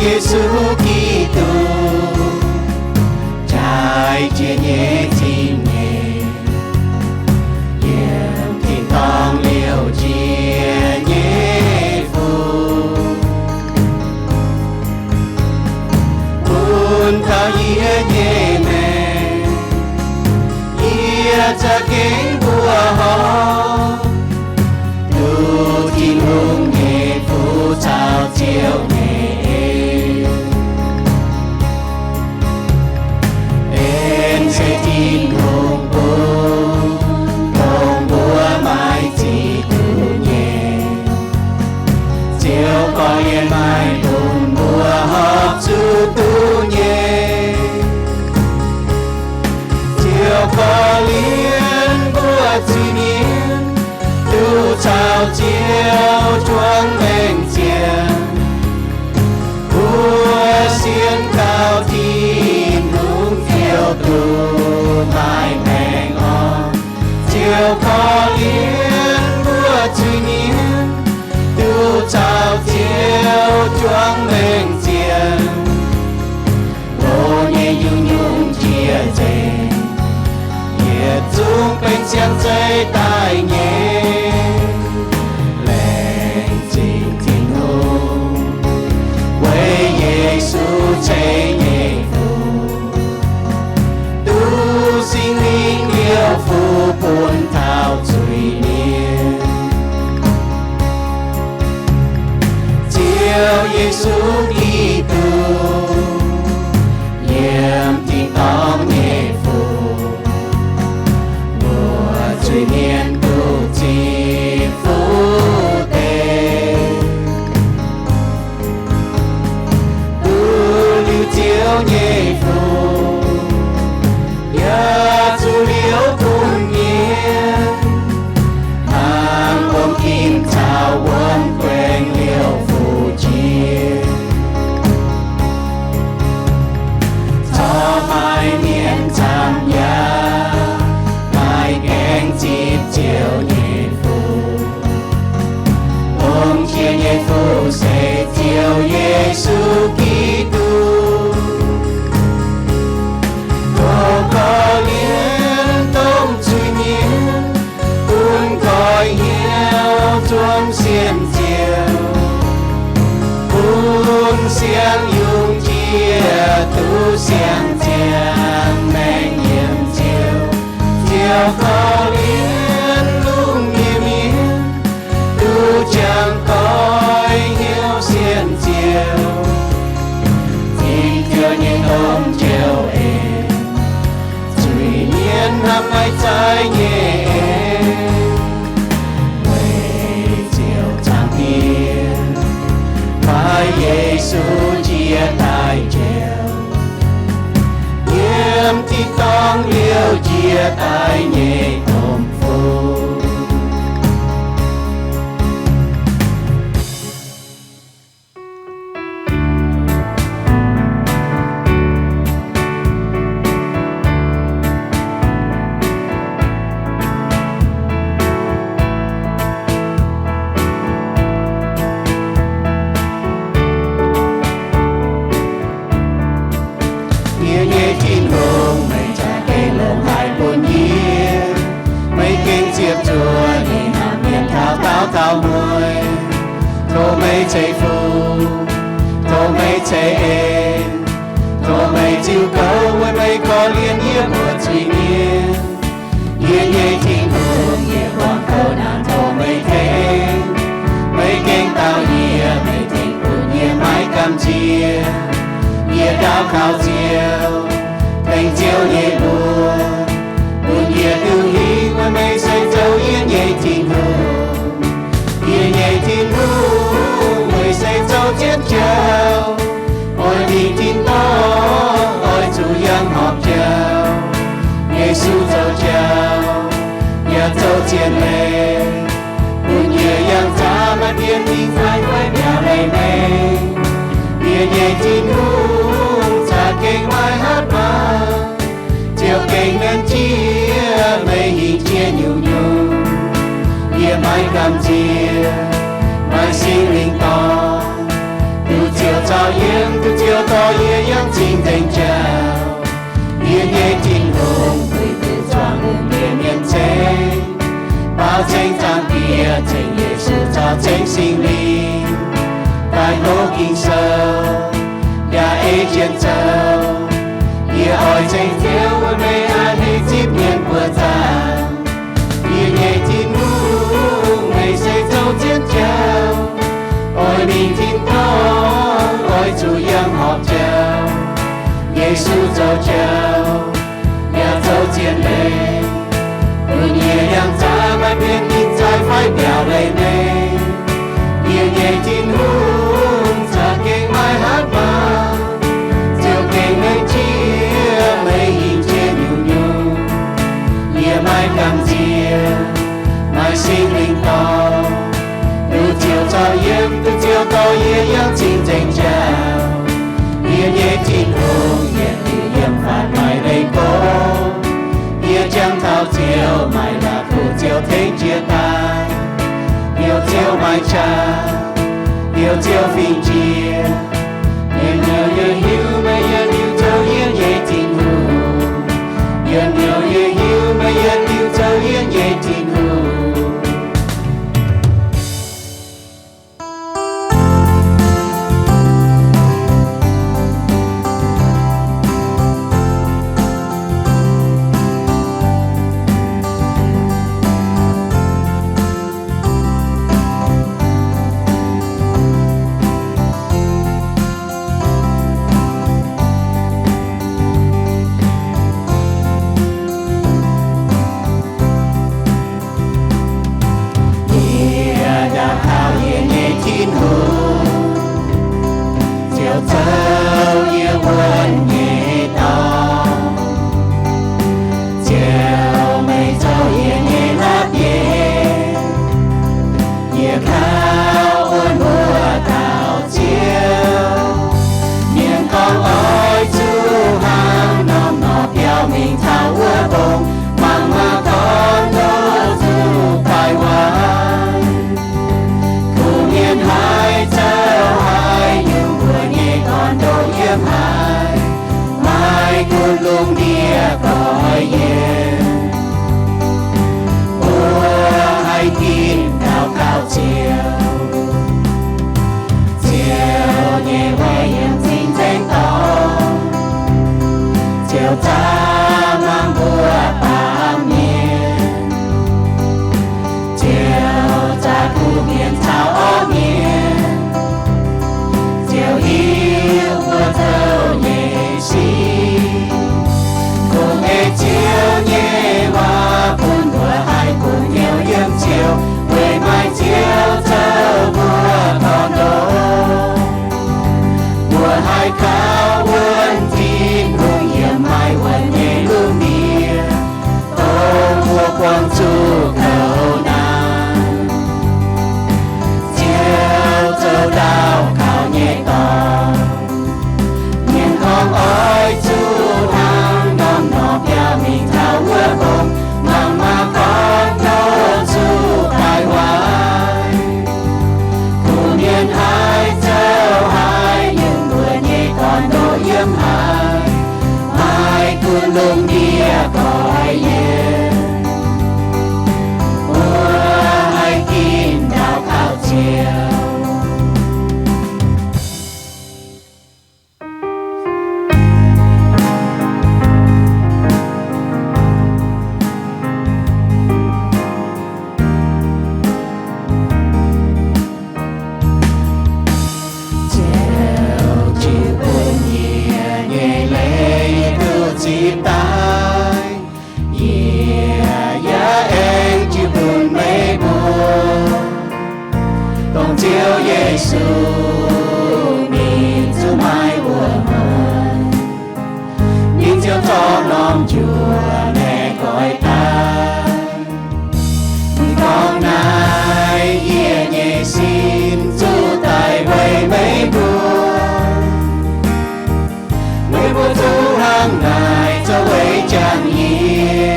Yesu Giduc, jaaix jiex nyei zingh nyeic, yiem tin-dorngh liouh jiex nyei fuqv, bun taux yie nyei maengc, yie za'gengh mbuoqc horc, duqv Tin-Hungh nyei fuqv caux Ziouv nyei en. Benx se Tin-Hungh bun dongh mbuo maiv zic duqv nyei. Ziouv gorx-youz maaih bun mbuo horpc zuqc duqv nyei. Ziouv korv-lienh mbuo zuiz-mienh, duqv caux Ziouv juangc maengc ziangh. Mbuo sienx kaux Tin-Hungh Ziouv duqv maaih maengc orn. Ziouv korv-lienh mbuo zuiz-mienh, duqv caux Ziouv juangc maengc ziangh. Loz nyei nyungc-nyungc jiex nzengc, yietc zungv benx siang-zeiv daaih nyei. Laengz zingh Tin-Hungh, weic Yesu ceix nyei fuqv, duqv Singx Lingh liouh fuqv bun taux zuiz-mienh. Ziouv Yesu Giduc, yiem tin-dorngh nyei fuqv, mbuo zuiz-mienh duqv ziqc fuqv deix. Duqv liuz Ziouv nyei fuqv, yaac zuqc liouv bun mienh, hnangv wuom kim caux wuom guaengx liouh fuqv jiex. Corc maaih mienh camv yaac maaih gaengh zipv Ziouv nyei fuqv. Longx jiex nyei fuqv se Ziouv Yesu Giduc. Tov korv-lienh domh zuiz-mienh, bun gorx-youz hnyouv zuangx sienx Ziouv, bun siang-yungz jiex duqv siang-ziangh maengc yiem Ziouv. Ziouv korv-lienh lungh ndiev mienh, duqv jangx doix hnyouv sienx Ziouv. Zingh Ziouv nyei domh njoux en, zuiz-mienh hnamv maiv zeiz nyei en. Weic Ziouv Zaangc Diex, fai Yesu jiex daaih njoux, yiem tin-dorngh liouh jiex daaih nyei domh fuqv. Yie nyei Tin-Hungh, meih za'gengh longx haic bun yie. Meih gengh ziepc zuoqc nyei hnamv mienh taux daauh taux mueiz. Tov meih ceix fuqv, tov meih ceix en, tov meih ziux goux weic meih korv-lienh yie mbuo zuiz-mienh. Yie nyei Tin-Hungh, yie buangh kouv naanc tov meih tengx. Meih gengh daauh yie, meih tengx bun yie maiv gamh nziex. Yie daux gaux Ziouv, tengx Ziouv nyei mbuox, bun yie duqv hingh weic meih se zoux yie nyei Tin-Hungh. Yie nyei Tin-Hungh, meih se zoux jienv jauv. Oix dingc tin-dorngh, oix zuqc yangh horpc jauv. Yesu zoux jauv yaac zoux zien leiz, bun yie yangh zaqc maaih dien dingc fai guaiv mi'aqv leiz meih. Yie nyei Tin-Hungh za'gengh maiv hatc maaz, Ziouv gengh nenv jiex meih hingh jiex nyungc-nyungc. Yie maiv gamh nziex, maaih Singx Lingh dorh, duqv Ziouv caux Yiem duqv Ziouv dorh yie yangh cing-nzengc jauv. Yie nyei Tin-Hungh, weic zuangx yie mienh ceng, baaux ceng zaangc Diex, ceng Yesu caux ceng Singx Lingh, daaih hlo Ging-Sou, yaac ei jienv zoux. Yie oix ceng Ziouv wuov meih a'hneiv zipv mienh buoqc zaangc. Yie nyei Tin-Hungh, meih se zoux zien jauv, oix mingh tin-dorngh, oix zuqc yangh horpc jauv. Yesu zoux jauv yaac zoux zien leiz, bun yie yangh zaqc maaih mienh ninh zaih fai biaux leiz-leiz. Yie nyei Tin-Hungh, za'gengh maiv hatc maaz, ziouc gengh mengh jiex meih hingh jiex nyungc-nyungc. Yie maiv gamh nziex, maaih Singx Lingh dorh, duqv Ziouv caux yiem, duqv Ziouv dorh yie yangh cing-nzengc jauv. Yie nyei Tin-Hungh, yietc liuz yiem faatv maiv leiz gorngv, yie jangx taux Ziouv, maaih la'kuqv Ziouv tengx jiex daaih. Heuc Ziouv maaih qaqv, heuc Ziouv fingx jiex. Yietc liuz yie hiuv meih yietc liuz zoux yie nyei Tin-Hungh. Yietc liuz yie hiuv meih yietc liuz zoux yie nyei Tin-Hungh. Yie daux gaux yie nyei Tin-Hungh, Ziouv zoux yie wuonv nyei dorngx. Ziouv, meih zoux yie nyei la'bieiv, yie kaux wuonv mbuo dauh Ziouv. Mienh gorngv oix zuqc hnangv norm nor biaux mingh taux wuov mbong, mangc maah gorn ndoqv zuqc faix waaic. Kuv mienh haih zoux haaix nyungc, mbuo nyei gorn-ndoqv yiem haaix? Maaih gunv lungh ndiev goiv yienc, mbuo haih ginv daux gaux Ziouv. Ziouv nyei weic yiem cing-nzengc dorngx, Ziouv zaqc mangc mbuo baamh mienh. Ziouv zaqc kuv mienh caux orv mienh. Ziouv hiuv mbuo zoux nyei sic. Kungx ei Ziouv nyei waac bun mbuo haih gunv hnyouv yiem Ziouv, weic maaih Ziouv zoux mbuo gorn-ndoqv. Mbuo haih kaux wuonv Tin-Hungh yiem maaih wuonv nyei lungh ndiev, dongh mbuo buangh zuqc kouv naanc. Ziouv zoux daux gaux nyei dorngx. Mienh gorngv oix zuqc hnangv norm nor biaux mingh taux wuov mbong, mangc maah gorn ndoqv zuqc faix waaic. Kuv mienh haih zoux haaix nyungc, mbuo nyei gorn-ndoqv yiem haaix? Maaih gunv lungh ndiev goiv yienc, mbuo haih ginv daux gaux Ziouv. Ziouv jiu bun yie nyei leiz duqv zipv daaih. Yie yaac aengx jiu bun meih mbuo, dongh Ziouv Yesu ninh zuqc maaih wuov muonz, ninh ziouc zorqv norm njuov maeqv goix daaih. Ninh gorngv naaiv, yie nyei sin zuqc daic weic meih mbuo. Meih mbuo zungv hnangv naaic zoux weic jangx yie.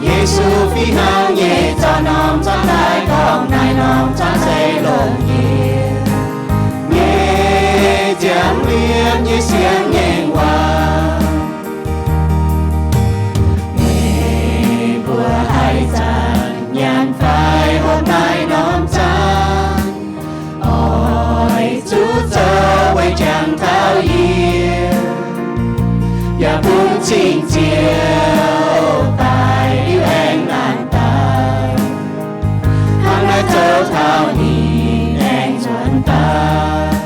Yesu fih hnangv nyei zorqv norm zaangc daaih gorngv naaiv norm zaangc se longc yie. liepc nyei siang-ngaengc waac. Meih mbuo haih zanc nyanc fai hopv naaiv norm zaangc, oix zuqc zoux weic jangx taux yie, yaac bun cing Ziouv daaih liuz aengx laanh daaih, hnangv naaiv zoux taux ninh aengx nzuonx daaih.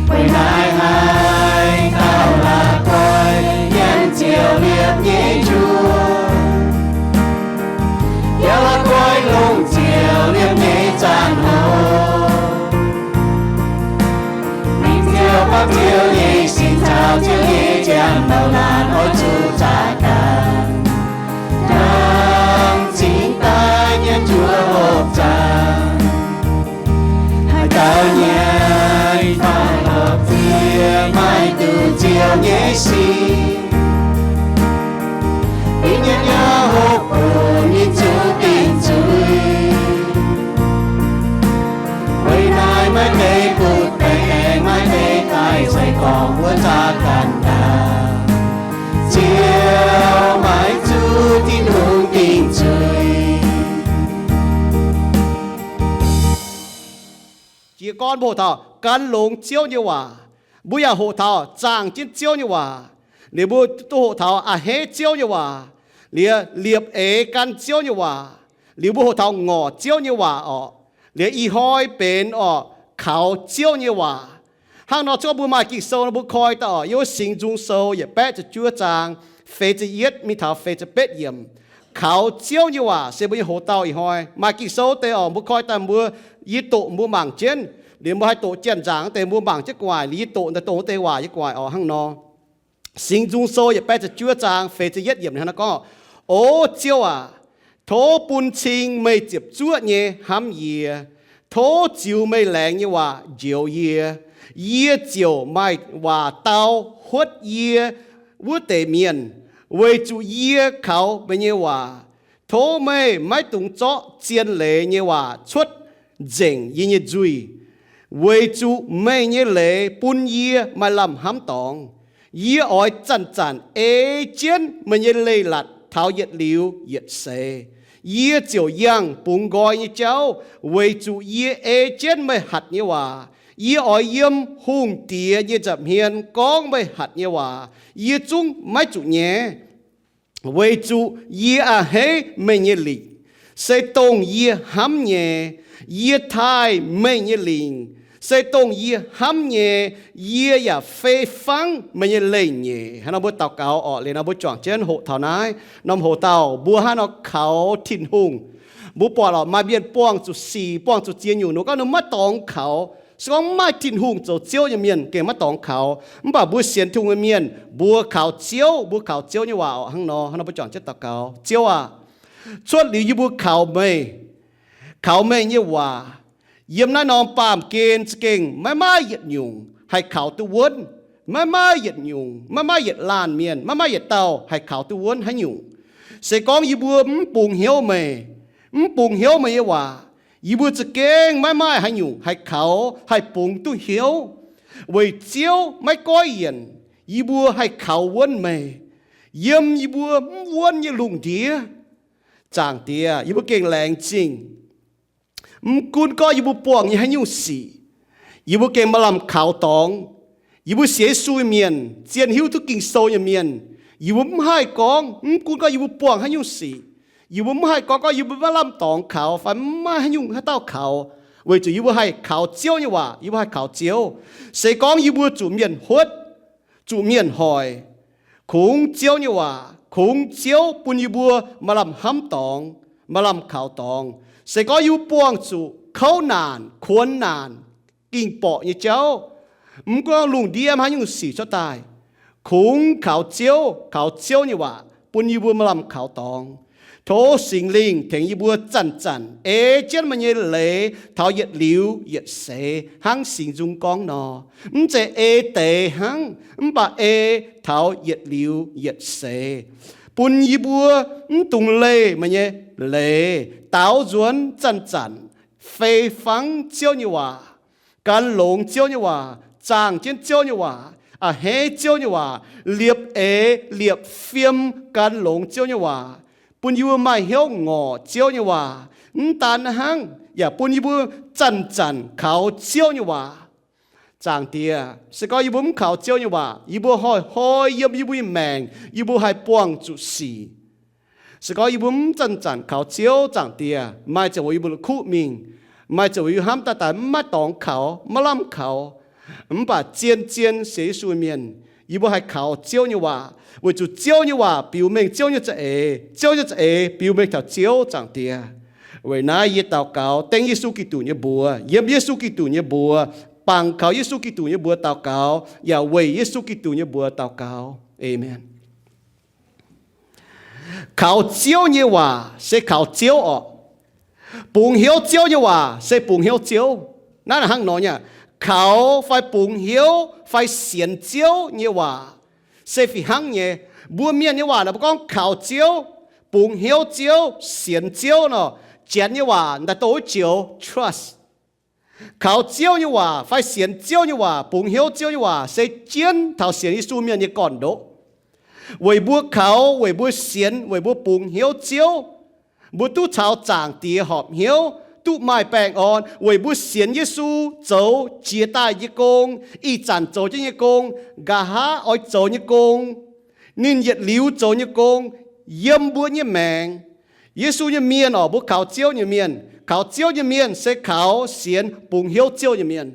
Weic naaiv haaix dauh la'guaih nyanc ziouc liepc nyei njuov, yaac la'guaih longc ziouc liepc nyei zaangc hoc. Mingh ziouc bapv Ziouv nyei sin caux Ziouv nyei ziangh hoc laanh oix zuqc zaqc gaax, hnangv cingx daaih nyanc njuov hopv zaangc. Haaix dauh nyanc fai hopv ziex maaih duqv Ziouv nyei sin, ninh nyei hnyouv hopv bun ninh zuqc dingc zuiz. Weic naaiv maiv deix butv baengc, maiv deix daaih se gorngv wuov zaqc ganh ndaauv, Ziouv maiv zuqc Tin-Hungh dingc zuiz. Jiez gorn mbuo hoqc taux gan longx Ziouv nyei waac. Mbuo yaac hoqc taux zaangh jienv Ziouv nyei waac. Liuz mbuo duqv hoqc taux a'hneiv Ziouv nyei waac, liuz liepc eix gan Ziouv nyei waac. Liuz mbuo hoqc taux ngorc Ziouv nyei waac orqc. Liuz ih hnoi benx orqc kaux Ziouv nyei waac. Hnangv nor, zungv mbuo maaih Ging-Sou nor, mbuo koi daaih orqc, yiem wuov Singx Nzung Sou yietc baeqv ziepc juov zaang feix ziepc yietv mingh taux feix ziepc betv yiemc. Kaux Ziouv nyei waac se mbuo nyei hoc-dauh ih hnoi. Maaih Ging-Sou deix orqc, mbuo koi daaih mbuo, yie doqc mbuo mangc jienv. Liuz mbuo haih doqc janx-nzaangc deix mbuo mangc jienv gu'nguaaic. Liuz yie doqc daaih dongh wuov deix waac nyei gu'nguaaic orqc hnangv nor. Singx Nzung Sou yietc baeqv ziepc juov zaang feix ziepc yietv yiemc hnangv naaiv gorngv, O Ziouv aac, tov bun cing meih ziepc zuoqv nyei hnamv yie. Tov ziux meih laengz nyei waac njoux yie. Yie ziouc maaih waac dau huotv yie wuov deix mienh, weic zuqc yie kaux meih nyei waac. Tov meih maiv dungx zorqv zien leiz nyei waac cuotv nzengc yie nyei nzuih, weic zuqc meih nyei leiz bun yie maaih lamh hnamv dorngx. Yie oix zanc-zanc ei jienv meih nyei leiz-latc taux yietc liuz yietc seix. Yie ziouc yangh bungx nqoi nyei jauv, weic zuqc yie ei jienv meih hatc nyei waac. Yie oix yiem hungh diex nyei nza'hmien gorngv meih hatc nyei waac. Yie zungv maiv zuqc nyaiv, weic zuqc yie a'hneiv meih nyei lingc, se dongh yie hnamv nyei. Yie taaih meih nyei lingc, se dongh yie hnamv nyei. Yie yaac fei fangv meih nyei leiz-nyeic. Hnangv nor mbuo daux gaux orqc, liuz nor mbuo juangc jienv hoqc taux naaiv norm hoc-dauh, mbuo hnangv nor kaux Tin-Hungh. Mbuo buatc lorqc, maaih mienh buangh zuqc sic, buangh zuqc ziex nyungc, ninh gorngv ninh maiv dorngx kaux. Se gorngv mv maaih Tin-Hungh zoux Ziouv nyei mienh gengh maiv dorngx kaux. Mv baac mbuo sienx Tin-Hungh nyei mienh, mbuo kaux Ziouv, mbuo kaux Ziouv nyei waac orqc, hnangv nor. Hnangv nor mbuo juangc jienv daux gaux, Ziouv aac, cuotv liuz yie mbuo kaux meih, kaux meih nyei waac, yiem naaiv norm baamh gen za'gengh maiv maaih yietc nyungc haih kaux duqv wuonv. Maiv maaih yietc nyungc, maiv maaih yietc laanh mienh, maiv maaih yietc dauh haih kaux duqv wuonv haaix nyungc. Se gorngv yie mbuo mv bungx hnyouv meih, mv bungx hnyouv meih nyei waac, yie mbuo za'gengh maiv maaih haaix nyungc haih kaux, haih bungx duqv hnyouv. Weic Ziouv maiv goiv yienc, yie mbuo haih kaux wuonv meih yiem yie mbuo mv wuonv nyei lungh ndiev. Zaangc Diex, yie mbuo gengh laengz zingh. Mv gunv gorngv yie mbuo buangh nyei haaix nyungc sic, yie mbuo gengh maaih lamh kaux dorngx. Yie mbuo sienx Yesu nyei mienh, zien hiuv duqv Ging-Sou nyei mienh, yie mbuo mv haih gorngv, mv gunv gorngv yie mbuo buangh haaix nyungc sic, yie mbuo mv haih gorngv, gorngv yie mbuo maiv lamh dorngx kaux fai mv maaih haaix nyungc haaix dauh kaux, weic zuqc yie mbuo haih kaux Ziouv nyei waac, yie mbuo haih kaux Ziouv. Se gorngv yie mbuo zuqc mienh huotv, zuqc mienh hoic, kungx Ziouv nyei waac, kungx Ziouv bun yie mbuo maaih lamh hnamv dorngx, maaih lamh kaux dorngx. Se gorngv yie mbuo buangh zuqc kouv naanc, kuonx naanc, ging-borqc nyei jauv, mv gunv lungh ndiev haaix nyungc sic cuotv daaih, kungx kaux Ziouv, kaux Ziouv nyei waac bun yie mbuo maaih lamh kaux dorngx. Tov Singx Lingh tengx yie mbuo zanc-zanc ei jienv meih nyei leiz taux yietc liuz yietc seix hnangv Singx Nzung gorngv nor. Mv zeiz ei deix hnangv, mv baac ei taux yietc liuz yietc seix, bun yie mbuo mv dungx leih meih nyei leiz, daaux nzuonx zanc-zanc fei fangv Ziouv nyei waac, gan longx Ziouv nyei waac, zaangc jienv Ziouv nyei waac, a'hneiv Ziouv nyei waac, liepc eix liepc fiem gan longx Ziouv nyei waac, bun yie mbuo maaih hnyouv ngorc Ziouv nyei waac. Mv daan hnangv, yaac bun yie mbuo zanc-zanc kaux Ziouv nyei waac. Zaangc Diex, se gorngv yie mbuo mv kaux Ziouv nyei waac, yie mbuo hnoi-hnoi yiem yie mbuo nyei maengc yie mbuo haih buangh zuqc sic. Se gorngv yie mbuo mv zanc-zanc kaux Ziouv, Zaangc Diex, maaih ziangh hoc yie mbuo la'kuqv mingh, maaih ziangh hoc yie hnamv daaih daaih mv maaih dorngx kaux, maiv lamh kaux. Mv baac zien-zien sienx Yesu mienh, yie mbuo haih kaux Ziouv nyei waac, weic zuqc Ziouv nyei waac biux mengh Ziouv nyei za'eix, Ziouv nyei za'eix biux mengh taux Ziouv, Zaangc Diex. Weic naaiv yie daux gaux dengv Yesu Giduc nyei mbuox, yiem Yesu Giduc nyei mbuox, bangc kaux Yesu Giduc nyei mbuox daux gaux, yaac weic Yesu Giduc nyei mbuox daux gaux. Aamen. Kaux Ziouv nyei waac se kaux Ziouv orqc. Bungx hnyouv Ziouv nyei waac se bungx hnyouv Ziouv. Naaiv hnangv nor nyei, kaux fai bungx hnyouv fai sienx Ziouv nyei waac se fih hnangv nyei. Mbuo mienh nyei waac naaic mbuo gorngv kaux Ziouv, bungx hnyouv Ziouv, sienx Ziouv nor, Janx nyei waac daaih douh wuov joux trust. Kaux Ziouv nyei waac fai sienx Ziouv nyei waac, bungx hnyouv Ziouv nyei waac se jienv taux sienx Yesu mienh nyei gorn-ndoqv. Weic mbuo kaux, weic mbuo sienx, weic mbuo bungx hnyouv Ziouv, mbuo duqv caux Zaangc Diex horpc hnyouv, duqv maaih baengh orn, weic mbuo sienx Yesu zoux jiex daaih nyei gong, ih zanc zoux jienv nyei gong, nqa'haav oix zoux nyei gong, ninh yietc liuz zoux nyei gong, yiem mbuo nyei maengc. Yesu nyei mienh orqc, mbuo kaux Ziouv nyei mienh. Kaux Ziouv nyei mienh se kaux sienx bungx hnyouv Ziouv nyei mienh.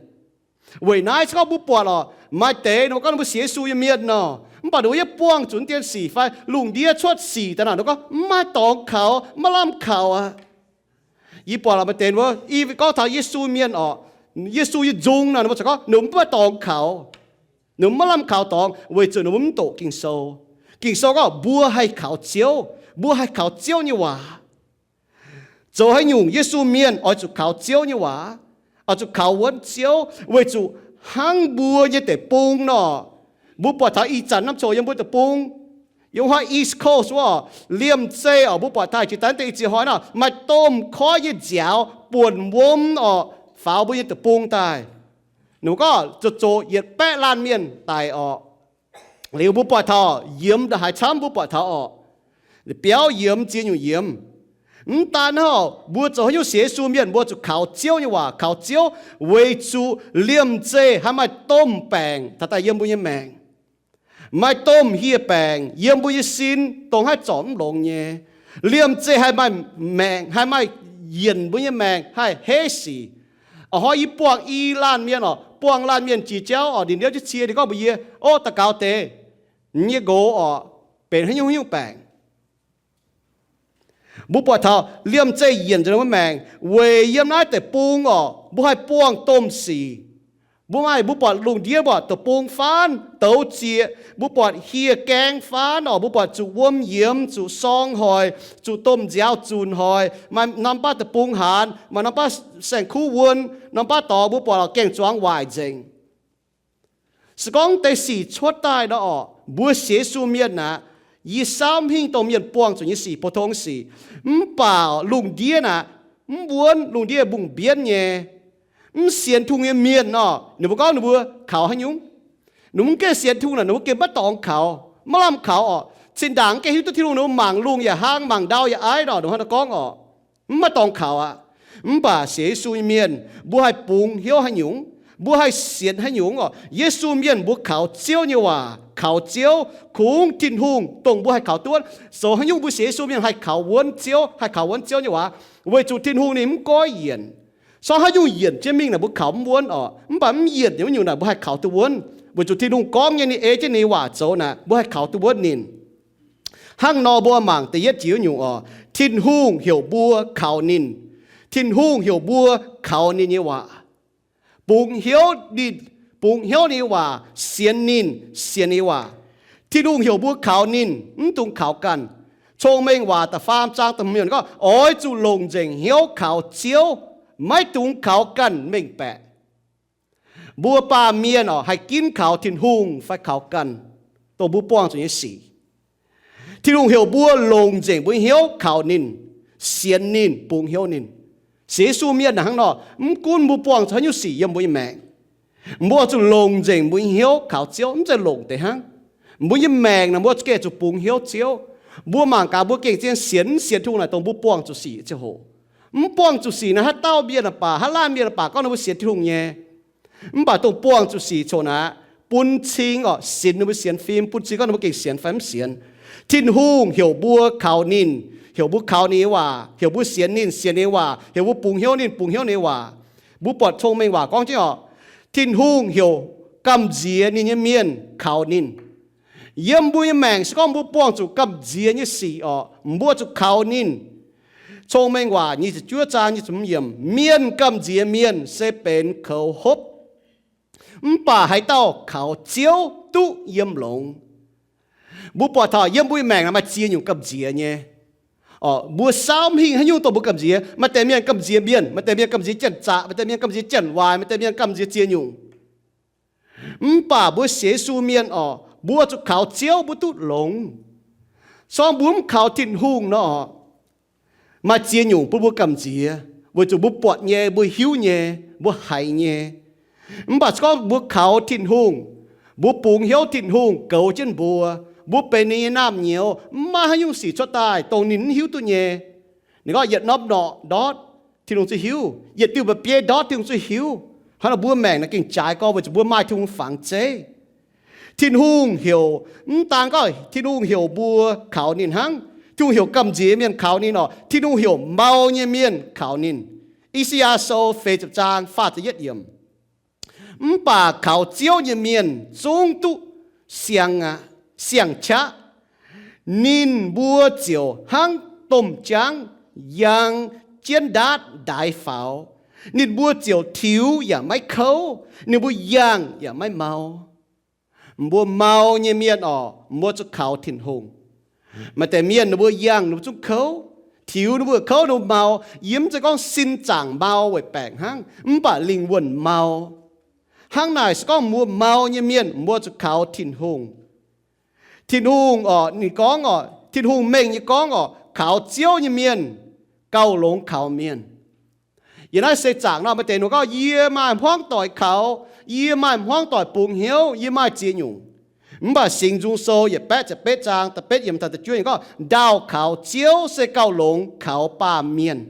Weic naaiv se gorngv mbuo buatc orqc, maaih deix ninh mbuo gorngv ninh mbuo sienx Yesu nyei mienh nor, mv baac ninh mbuo yaac buangh zuqc dien sic fai lungh ndiev cuotv sic daaih nor, ninh mbuo gorngv mv maaih dorngx kaux, maiv lamh kaux aqv. Yie buatc maaih deix ninh mbuo i gorngv taux Yesu mienh orqc, Yesu nyei nzung nor, ninh mbuo corc gorngv ninh mbuo mv maaih dorngx kaux. Ninh mbuo maiv lamh kaux dorngx weic zuqc ninh mbuo mv doqc Ging-Sou. Ging-Sou gorngv mbuo haih kaux Ziouv, mbuo haih kaux Ziouv nyei waac. Zoux haaix nyungc Yesu mienh oix zuqc kaux Ziouv nyei waac, oix zuqc kaux wuonv Ziouv, weic zuqc hnangv mbuo nyei deic-bung nor, mbuo buatc taux ih zanc norm coc yiem mbuo deic-bung, yiem hnoi East Coast wuov, liemh zeih orqc, mbuo buatc taux jiex daaih deix i ziex hnoi nor, maaih domh koiv nyei nziaaux buonc wuom orqc, faaux mbuo nyei deic-bung daaih. Ninh mbuo gorngv zoux zoqc yietc baeqv laanh mienh daic orqc. Liuz mbuo buatc taux yiemx ndongc haaix camv mbuo buatc taux orqc. Biauv yiemx, ziex nyungc yiemx. Mv daan hnangv, mbuo zoux haaix nyungc sienx Yesu mienh mbuo zuqc kaux Ziouv nyei waac, kaux Ziouv, weic zuqc liemh zeih haih maaih domh baengc taux daaih yiem mbuo nyei maengc. Maaih domh hieh baengc yiem mbuo nyei sin, dongh haih zorc mv longx nyei. Liemh zeih haih maaih maengc, haih maaih yienc mbuo nyei maengc haih heiv sic. A'hnoi yie buangh i laanh mienh orqc, buangh laanh mienh jiex jauv orqc, ninh liouv jienv cie, ninh gorngv mbuox yie, Ov, daux gaux deix, yie nyei nqox orqc, benx haaix nyungc haaix nyungc baengc. Mbuo buatc taux liemh zeih yienc nzengc ninh mbuo maengc weic yiem naaiv deic-bung orqc, mbuo haih buangh domh sic. Mbuo maaih, mbuo buatc lungh ndiev mbuo buatc deic-bung faanv douz zieqc, mbuo buatc hieh gaeng faanv orqc, mbuo buatc zuqc wuom yiemx, zuqc sorng hoic, zuqc domh nziaaux zunc hoic, maaih norm baav deic-bung haanz, maaih norm baav saeng-kuv wuon, norm baav dorngx mbuo buatc orqc gaeng-zuangx waaic nzengc. Se gorngv deix sic cuotv daaih nor orqc, mbuo sienx Yesu mienh aqv, yie saauv mv hingh dongh mienh buangh zuqc nyei sic, pou-tong sic. Mv baac lungh ndiev naaic, mv wuonv, lungh ndiev mbungh mbienv nyei. Mv sienx Tin-Hungh nyei mienh nor, ninh mbuo gorngv ninh mbuo kaux haaix nyungc? Ninh mbuo mv gengh sienx Tin-Hungh naaic, ninh mbuo gengh maiv dorngx kaux, maiv lamh kaux orqc. Zinh ndaangc mv gengh hiuv duqv Tin-Hungh, ninh mbuo mangc lungh yaac hnangv, mangc ndau yaac aiv nor, ninh mbuo hnangv nor gorngv orqc. Mv maaih dorngx kaux aqv. Mv baac sienx Yesu nyei mienh, mbuo haih bungx hnyouv haaix nyungc? Mbuo haih sienx haaix nyungc orqc? Yesu mienh mbuo kaux Ziouv nyei waac, kaux Ziouv, kungx Tin-Hungh dongh mbuo haih kaux duqv wuonv. Zoux haaix nyungc mbuo sienx Yesu mienh haih kaux wuonv Ziouv, haih kaux wuonv Ziouv nyei waac? Weic zuqc Tin-Hungh ninh mv goiv yienc. Se gorngv haaix nyungc yienc jienv mingh naaic mbuo kaux mv wuonv orqc. Mv baac mv yienc nyei wuov nyungc naaic mbuo haih kaux duqv wuonv, weic zuqc Tin-Hungh gorngv nyei, ninh ei jienv ninh nyei waac zoux naaic, mbuo haih kaux duqv wuonv ninh. Hnangv nor mbuo mangc da'yietv jiex wuov nyungc orqc, Tin-Hungh heuc mbuo kaux ninh. Tin-Hungh heuc mbuo kaux ninh nyei waac. Bungx hnyouv ninh, bungx hnyouv ninh nyei waac, sienx ninh, sienx ninh nyei waac. Tin-Hungh heuc mbuo kaux ninh, mv dungx kaux ganh. Cong-Mengh Waac da'faam zaang da'hmz gorngv, oix zuqc longc nzengc hnyouv kaux Ziouv, maiv dungx kaux ganh mengh baeqc. Mbuo baamh mienh orqc, haih ginv kaux Tin-Hungh fai kaux ganh, dongh mbuo buangh zuqc nyei sic. Tin-Hungh heuc mbuo longc nzengc mbuo nyei hnyouv kaux ninh, sienx ninh, bungx hnyouv ninh. Sienx Yesu mienh hnangv nor, mv gunv mbuo buangh zuqc haaix nyungc sic yiem mbuo nyei maengc, Mbuo zuqc longc nzengc mbuo nyei hnyouv kaux Ziouv, mv zeiz longc deix hnangv. Mbuo nyei maengc naaic mbuo zuqc gengh zuqc bungx hnyouv Ziouv. Mbuo mangc gaax mbuo gengh zien sienx, mv sienx Tin-Hungh naaic dongh mbuo buangh zuqc sic ziangh hoc. Mv buangh zuqc sic naaic haaix dauh mienh aah baac, haaix laanh mienh aah baac gorngv ninh mbuo sienx Tin-Hungh nyei. Mv baac dongh buangh zuqc sic coc naaic, bun cing orqc, sinx ninh mbuo sienx fim, bun cing gorngv ninh mbuo gengh sienx fai mv sienx. Tin-Hungh heuc mbuo kaux ninh, heuc mbuo kaux ninh nyei waac, heuc mbuo sienx ninh, sienx ninh nyei waac, heuc mbuo bungx hnyouv ninh, bungx hnyouv ninh nyei waac. Mbuo buatc Cong-Mengh Waac gorngv jienv orqc, Tin-Hungh heuc gamh nziex ninh nyei mienh kaux ninh. Yiem mbuo nyei maengc se gorngv mbuo buangh zuqc gamh nziex nyei sic orqc, mbuo zuqc kaux ninh. Cong-Mengh Waac nyic ziepc juov zaang nyic ziepc hmz yiemc, mienh gamh nziex mienh se benx koux hopv, mv baac haaix dauh kaux Ziouv duqv yiem longx. Mbuo buatc taux yiem mbuo nyei maengc naaic maaih ziex nyungc gamh nziex nyei. Orqc, mbuo saauv mv hingh haaix nyungc dongh mbuo gamh nziex. Maaih deix mienh gamh nziex mienh, maaih deix mienh gamh nziex janx-zaqc, maaih deix mienh gamh nziex janx-waaic, maaih deix mienh gamh nziex ziex nyungc. Mv baac mbuo sienx Yesu mienh orqc, mbuo zuqc kaux Ziouv mbuo duqv longx. Se gorngv mbuo mv kaux Tin-Hungh nor orqc, maaih ziex nyungc bun mbuo gamh nziex, weic zuqc mbuo buatc nyei, mbuo hiuv nyei, mbuo haiz nyei. Mv baac se gorngv mbuo kaux Tin-Hungh, mbuo bungx hnyouv Tin-Hungh goux jienv mbuo, mbuo benx ninh nyei naamh nyouz, mv maaih haaix nyungc sic cuotv daaih dongh ninh mv hiuv duqv nyei. Ninh gorngv yietc norm norqc ndortv Tin-Hungh zuqc hiuv, yietc diuh mba'biei ndortv Tin-Hungh zuqc hiuv. Hnangv nor mbuo maengc naaic gengh jaaix gorx weic zuqc mbuo maaih Tin-Hungh fangx zeiv. Tin-Hungh heuc, mv daan gorngv Tin-Hungh heuc mbuo kaux ninh hnangv. Tin-Hungh heuc gamh nziex mienh kaux ninh orqc. Tin-Hungh heuc mau nyei mienh kaux ninh. I^saa^yaa Sou feix ziepc zaang faah ziepc yietv yiemc. Mv baac kaux Ziouv nyei mienh zungv duqv siang aqv, siang-qaqv. Ninh mbuo ziouc hnangv domh jaangv yang jienv ndaatv ndaix faaux. Ninh mbuo ziouc tiux yaac maiv kouv, ninh mbuo yangh yaac maiv mau. Mbuo mau nyei mienh orqc, mbuo zuqc kaux Tin-Hungh. Maaih deix mienh ninh mbuo yangh ninh mbuo zungv kouv, tiux ninh mbuo kouv ninh mbuo mau. Yie mv zeiz gorngv sin zaangc mau weic baengc hnangv, mv baac lingh wuonh mau. Hnangv naaic se gorngv mbuo mau nyei mienh mbuo zuqc kaux Tin-Hungh. Tin-Hungh orqc, ninh gorngv orqc, Tin-Hungh mengh nyei gorngv orqc, kaux Ziouv nyei mienh gauh longx kaux mienh. Yiem naaiv seix zaangc nor maaih deix ninh gorngv, yie maaih hmuangv doic kaux, yie maaih hmuangv doic bungx hnyouv, yie maaih ziex nyungc. Mv baac Singx Nzung Sou yietc baeqv ziepc betv zaang da'betv yiemc taux da'juov yiemc gorngv, ndaauh kaux Ziouv se gauh longx kaux baamh mienh.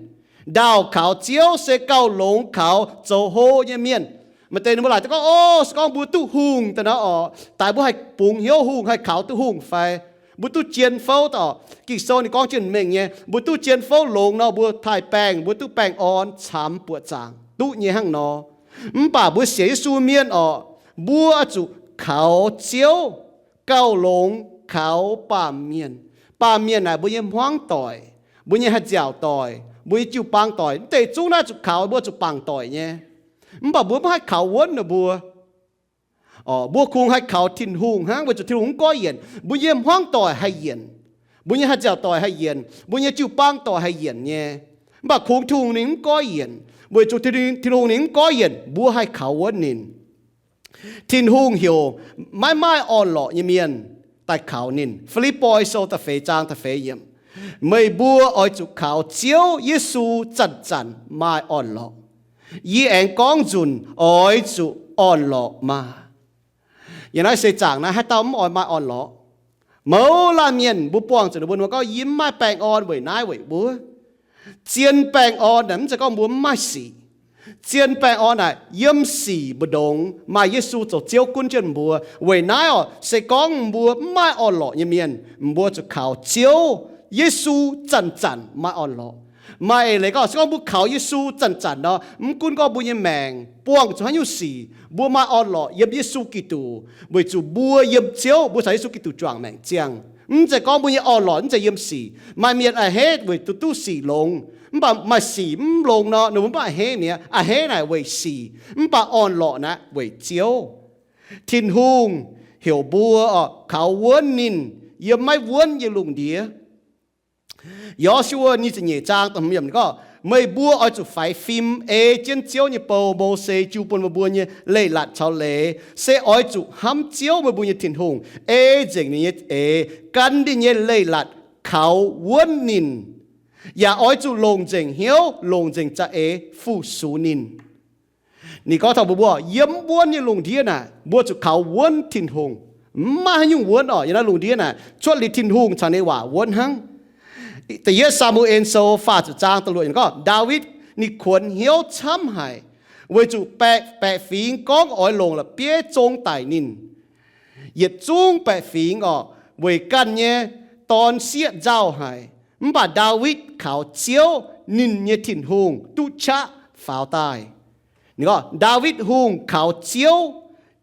Ndaauh kaux Ziouv se gauh longx kaux zoux hlo nyei mienh. Maaih deix ninh mbuo laaic daaih gorngv, o, se gorngv mbuo duqv hungh daaih nor orqc, daaih mbuo haih bungx hnyouv hungh, haih kaux duqv hungh fai? Mbuo duqv jien fouv daaih orqc, Ging-Sou ninh gorngv jienv mengh nyei, mbuo duqv jien fouv longx nor, mbuo taaih baengh, mbuo duqv baengh orn camx buoqc zaangc, duqv nyei hnangv nor. Mv baac mbuo sienx Yesu mienh orqc, mbuo zuqc kaux Ziouv gauh longx kaux baamh mienh. Baamh mienh naaic mbuo nyei hmuangv doic, mbuo nyei haih nziaauc doic, mbuo nyei jiu-baang doic, mv deix zungv naaiv zuqc kaux, mbuo zuqc bangc doic nyei. Mv baac mbuo maiv haih kaux wuonv ninh mbuo. Orqc, mbuo kungx haih kaux Tin-Hungh hnangv, weic zuqc Tin-Hungh mv goiv yienc. Mbuo nyei hmuangv doic haih yienc, mbuo nyei haih nziaauc doic haih yienc, mbuo nyei jiu-baang doic haih yienc nyei. Mv baac kungx Tin-Hungh ninh mv goiv yienc, weic zuqc Tin-Hungh ninh mv goiv yienc, mbuo haih kaux wuonv ninh. Tin-Hungh heuc maiv maaih orn-lorqc nyei mienh daaih kaux ninh. Fi^lipv^poi Sou da'feix zaang da'feix yiemc, meih mbuo oix zuqc kaux Ziouv Yesu zanc-zanc maaih orn-lorqc. Yie aengx gorngv nzunc, oix zuqc orn-lorqc maah! Yiem naaiv seix zaangc naaiv haaix dauh mv oix maaih orn-lorqc? Mouz laanh mienh mbuo buangh zuqc ninh mbuo, ninh mbuo gorngv, yie mv maaih baengh orn weic naaiv weic wuov. Zien baengh orn naaic mv zeiz gorngv mbuo mv maaih sic. Zien baengh orn naaic yiem sic mbu'ndongx maaih Yesu zoux Ziouv gunv jienv mbuo. Weic naaiv orqc, se gorngv mbuo mv maaih orn-lorqc nyei mienh, mbuo zuqc kaux Ziouv Yesu zanc-zanc maaih orn-lorqc. Maaih eix leiz gorngv, se gorngv mbuo kaux Yesu zanc-zanc nor, mv gunv gorngv mbuo nyei maengc buangh zuqc haaix nyungc sic, mbuo maaih orn-lorqc yiem Yesu Giduc, weic zuqc mbuo yiem Ziouv, mbuo caux Yesu Giduc juangc maengc ziangh. Mv zeiz gorngv mbuo nyei orn-lorqc mv zeiz yiem sic. Maaih mienh a'hneiv weic zuqc duqv sic longx, mv baac maaih sic mv longx nor, ninh mbuo mv baac a'hneiv mi'aqv. A'hneiv naaic weic sic, mv baac orn-lorqc naaic weic Ziouv. Tin-Hungh heuc mbuo oc, kaux wuonv ninh yiem maiv wuonv nyei lungh ndiev. Yo^su^waa nyic ziepc nyeic zaang da'hmz yiemc gorngv, meih mbuo oix zuqc faix fim ei jienv Ziouv nyei bou, Mose jiu bun meih mbuo nyei leiz-latc caux leiz. Se oix zuqc hnamv Ziouv, meih mbuo nyei Tin-Hungh, ei nzengc ninh nyei eix, gan ninh nyei leiz-latc kaux wuonv ninh, yaac oix zuqc longc nzengc hnyouv, longc nzengc za'eix fu-sux ninh. Ninh gorngv taux mbuo, mbuo yiem wuonv nyei lungh ndiev naaic, mbuo zuqc kaux wuonv Tin-Hungh. Mv maaih haaix nyungc wuonv orqc, yiem naaiv lungh ndiev naaic, cuotv liuz Tin-Hungh caux ninh nyei waac wuonv hnangv. Da'yietv Saa^mu^en Sou faah ziepc zaang da'luoqc yiemc gorngv, Ndaawitv ninh kuonx hnyouv camv haic, weic zuqc baeqc, baeqc fingx gorngv oix longc la'bieiv zong daic ninh. Yietc zungv baeqc fingx orqc, weic ganh nyei dorn sieqv nzauh haic. Mv baac Ndaawitv kaux Ziouv, ninh nyei Tin-Hungh, duqv qaqv faaux daaih. Ninh gorngv, Ndaawitv Hungh kaux Ziouv,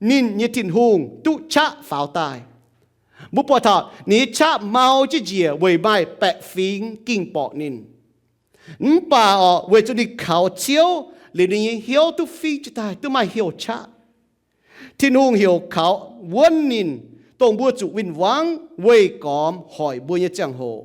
ninh nyei Tin-Hungh, duqv qaqv faaux daaih. Mbuo buatc taux ninh nyei qaqv mau jienv njiec weic maaih baeqc fingx ging borqc ninh. Mv baac orqc, weic zuqc ninh kaux Ziouv liuz, ninh nyei hnyouv duqv fingx jiez daaih, duqv maaih heuc qaqv. Tin-Hungh heuc kaux wuonv ninh, dongh mbuo zuqc win-wangv weih gormx hoic mbuo nyei ziangh hoc.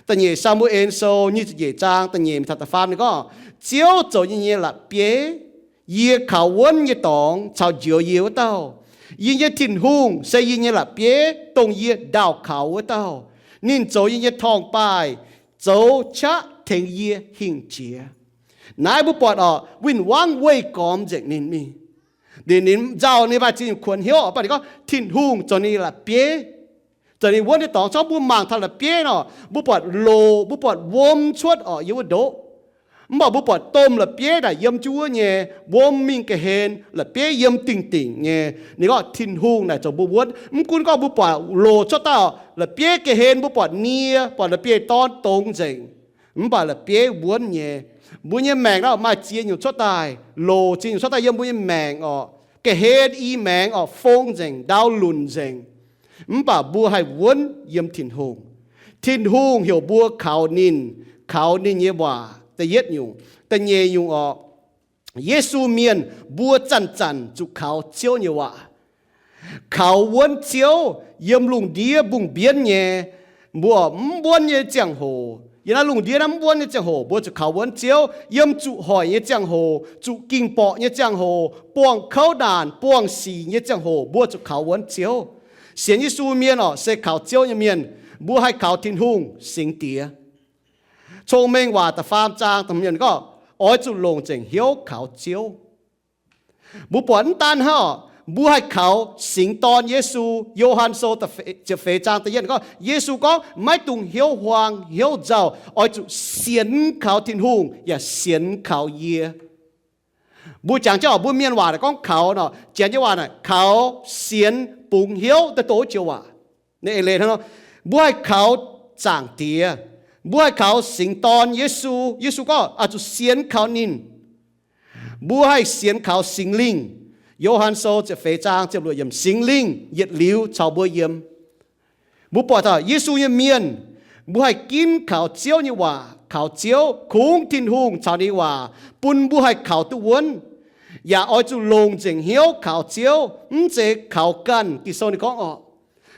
Da'nyeic Saa^mu^en Sou nyic ziepc nyeic zaang da'nyeic taux da'faam ninh gorngv, Ziouv zoux yie nyei la'bieiv, yie kaux wuonv nyei dorngx caux njoux yie wuov dauh. Yie nyei Tin-Hungh se yie nyei la'bieiv, dongh yie ndaauh kaux wuov dauh. Ninh zoux yie nyei torngv-baaih, zoux qaqv tengx yie hingh jiex. Naaiv mbuo buatc orqc, win-wangv weih gormx nzengc ninh mingh. Ninh, ninh nzauh ninh maaih ziex nyungc kuonx hnyouv orqc, mv baac ninh gorngv Tin-Hungh zoux ninh nyei la'bieiv, zoux ninh wuonv nyei dorngx. Zorqv mbuo mangc taux la'bieiv nor, mbuo buatc loc, mbuo buatc wuom cuotv orqc yiem wuov ndoqv. Mv baac mbuo buatc domh la'bieiv naaic yiem jienv wuov nyei, wuom mingh ga'hlen, la'bieiv yiem dingc dingc nyei. Ninh gorngv Tin-Hungh naaic zoux mbuo wuonv. Mv gunv gorngv mbuo buatc loc cuotv daaih orqc, la'bieiv ga'hlen mbuo buatc nie, buatc la'bieiv-dorn dongz nzengc. Mv baac la'bieiv wuonv nyei. Mbuo nyei maengc naaiv maaih ziex nyungc cuotv daaih, loc ziex nyungc cuotv daaih yiem mbuo nyei maengc orqc. Ga'hlen i maengx orqc, fong nzengc, ndau lunc nzengc. Mv baac mbuo haih wuonv yiem Tin-Hungh. Tin-Hungh heuc mbuo kaux ninh, kaux ninh nyei waac, da'yietv nyungc. Da'nyeic nyungc orqc, Yesu mienh mbuo zanc-zanc zuqc kaux Ziouv nyei waac. Kaux wuonv Ziouv yiem lungh ndiev mbungh mbienv nyei, mbuo mv wuonv nyei ziangh hoc. Yiem naaiv lungh ndiev naaiv mv wuonv nyei ziangh hoc, mbuo zuqc kaux wuonv Ziouv. Yiem zuqc hoic nyei ziangh hoc, zuqc ging-borqc nyei ziangh hoc, buangh kouv naanc, buangh sic nyei ziangh hoc, mbuo zuqc kaux wuonv Ziouv. Sienx Yesu mienh orqc, se kaux Ziouv nyei mienh, mbuo haih kaux Tin-Hungh singx diex. Cong-Mengh Waac da'faam zaang da'hmz yiemc gorngv, oix zuqc longc nzengc hnyouv kaux Ziouv. Mbuo buatc mv daan hnangv orqc, mbuo haih kaux singx dorn Yesu. Yo^han Sou ziepc feix zaang da'yietv gorngv, Yesu gorngv, maiv dungx hnyouv huaang hnyouv nzauh, oix zuqc sienx kaux Tin-Hungh yaac sienx kaux yie. Mbuo jangx jienv orqc, mbuo mienh waac naaic gorngv kaux nor, Janx nyei waac naaic kaux, sienx, bungx hnyouv daaih doqc wuov joux waac. Naaiv eix leiz hnangv nor, mbuo haih kaux Zaangc Diex, mbuo haih kaux singx dorn Yesu. Yesu gorngv oix zuqc sienx kaux ninh. Mbuo haih sienx kaux Singx Lingh. Yo^han Sou ziepc feix zaang ziepc luoqc yiemc, Singx Lingh yietc liuz caux mbuo yiem. Mbuo buatc taux Yesu nyei mienh, mbuo haih ginv kaux Ziouv nyei waac, kaux Ziouv, kungx Tin-Hungh caux ninh nyei waac bun mbuo haih kaux duqv wuonv. Yaac oix zuqc longc nzengc hnyouv kaux Ziouv, mv zeiz kaux ganh. Ging-Sou ninh gorngv orqc,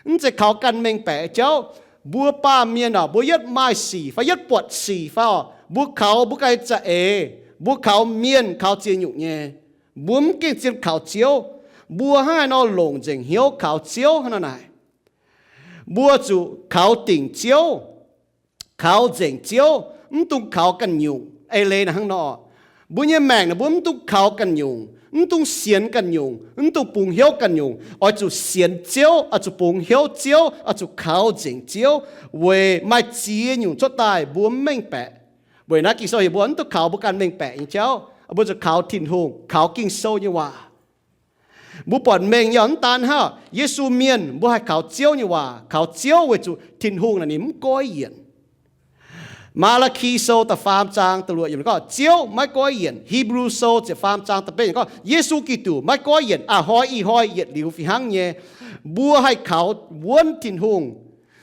mv zeiz kaux ganh mengh baeqc jauv. Mbuo baamh mienh orqc, mbuo yietv maaih sic fai yietv buatc sic fai orqc, mbuo kaux mbuo ganh za'eix, mbuo kaux mienh kaux ziex nyungc nyei, mbuo mv gengh zien kaux Ziouv. Mbuo hnangv haaix nor longc nzengc hnyouv kaux Ziouv hnangv nor naaic? Mbuo zuqc kaux dingc Ziouv, kaux nzengc Ziouv, mv dungx kaux ganh nyungc. Eix leiz naaic hnangv nor, mbuo nyei maengc naaic mbuo mv dungx kaux ganh nyungc, mv dungx sienx ganh nyungc, mv dungx bungx hnyouv ganh nyungc. Oix zuqc sienx Ziouv, oix zuqc bungx hnyouv Ziouv, oix zuqc kaux nzengc Ziouv, weic maaih ziex nyungc cuotv daaih mbuo mv mengh baeqc. Weic naaiv Ging-Sou heuc mbuo mv dungx kaux mbuo ganh mengh baeqc nyei jauv, mbuo zuqc kaux Tin-Hungh, kaux Ging-Sou nyei waac. Mbuo buatc mengh nyei mv daan hnangv Yesu mienh, mbuo haih kaux Ziouv nyei waac, kaux Ziouv weic zuqc Tin-Hungh naaic ninh mv goiv yienc. Maa^laa^ki Sou da'faam zaang da'luoqc yiemc gorngv, Ziouv maiv goiv yienc. Hipv^lu Sou ziepc faam zaang da'betv yiemc gorngv, Yesu Giduc maiv goiv yienc, a'hnoi ih hnoi yietc liuz fih hnangv nyei. Mbuo haih kaux wuonv Tin-Hungh,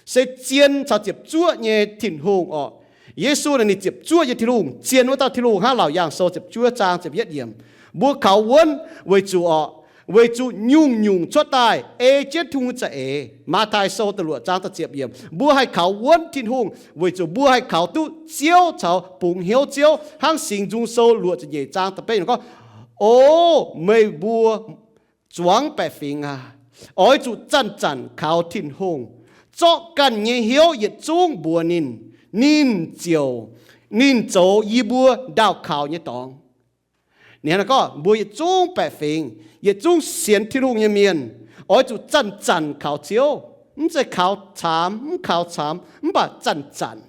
se zien caux ziepc zuoqv nyei Tin-Hungh orqc. Yesu naaic ninh ziepc zuoqv nyei Tin-Hungh, zien wuov dauh Tin-Hungh hnangv Laauc Yaangh Sou ziepc juov zaang ziepc yietv yiemc. Mbuo kaux wuonv weic zuqc orqc, weic zuqc nyungc-nyungc cuotv daaih ei jienv Tin-Hungh nyei za'eix. Matv^tai Sou da'luoqc zaang da'ziepc yiemc. Mbuo haih kaux wuonv Tin-Hungh weic zuqc mbuo haih kaux duqv Ziouv caux bungx hnyouv Ziouv, hnangv Singx Nzung Sou luoqc ziepc nyeic zaang da'betv yiemc gorngv, O meih mbuo zuangx baeqc fingx aac, oix zuqc zanc-zanc kaux Tin-Hungh, zorqv ganh nyei hnyouv yietc zungv mbuox ninh. Ninh ziouc, ninh zoux yie mbuo ndaauh kaux nyei dorngx. Ninh hnangv naaiv gorngv, mbuo yietc zungv baeqc fingx, yietc zungv sienx Tin-Hungh nyei mienh, oix zuqc zanc-zanc kaux Ziouv. Mv zeiz kaux caamx, mv kaux caamx, mv baac zanc-zanc.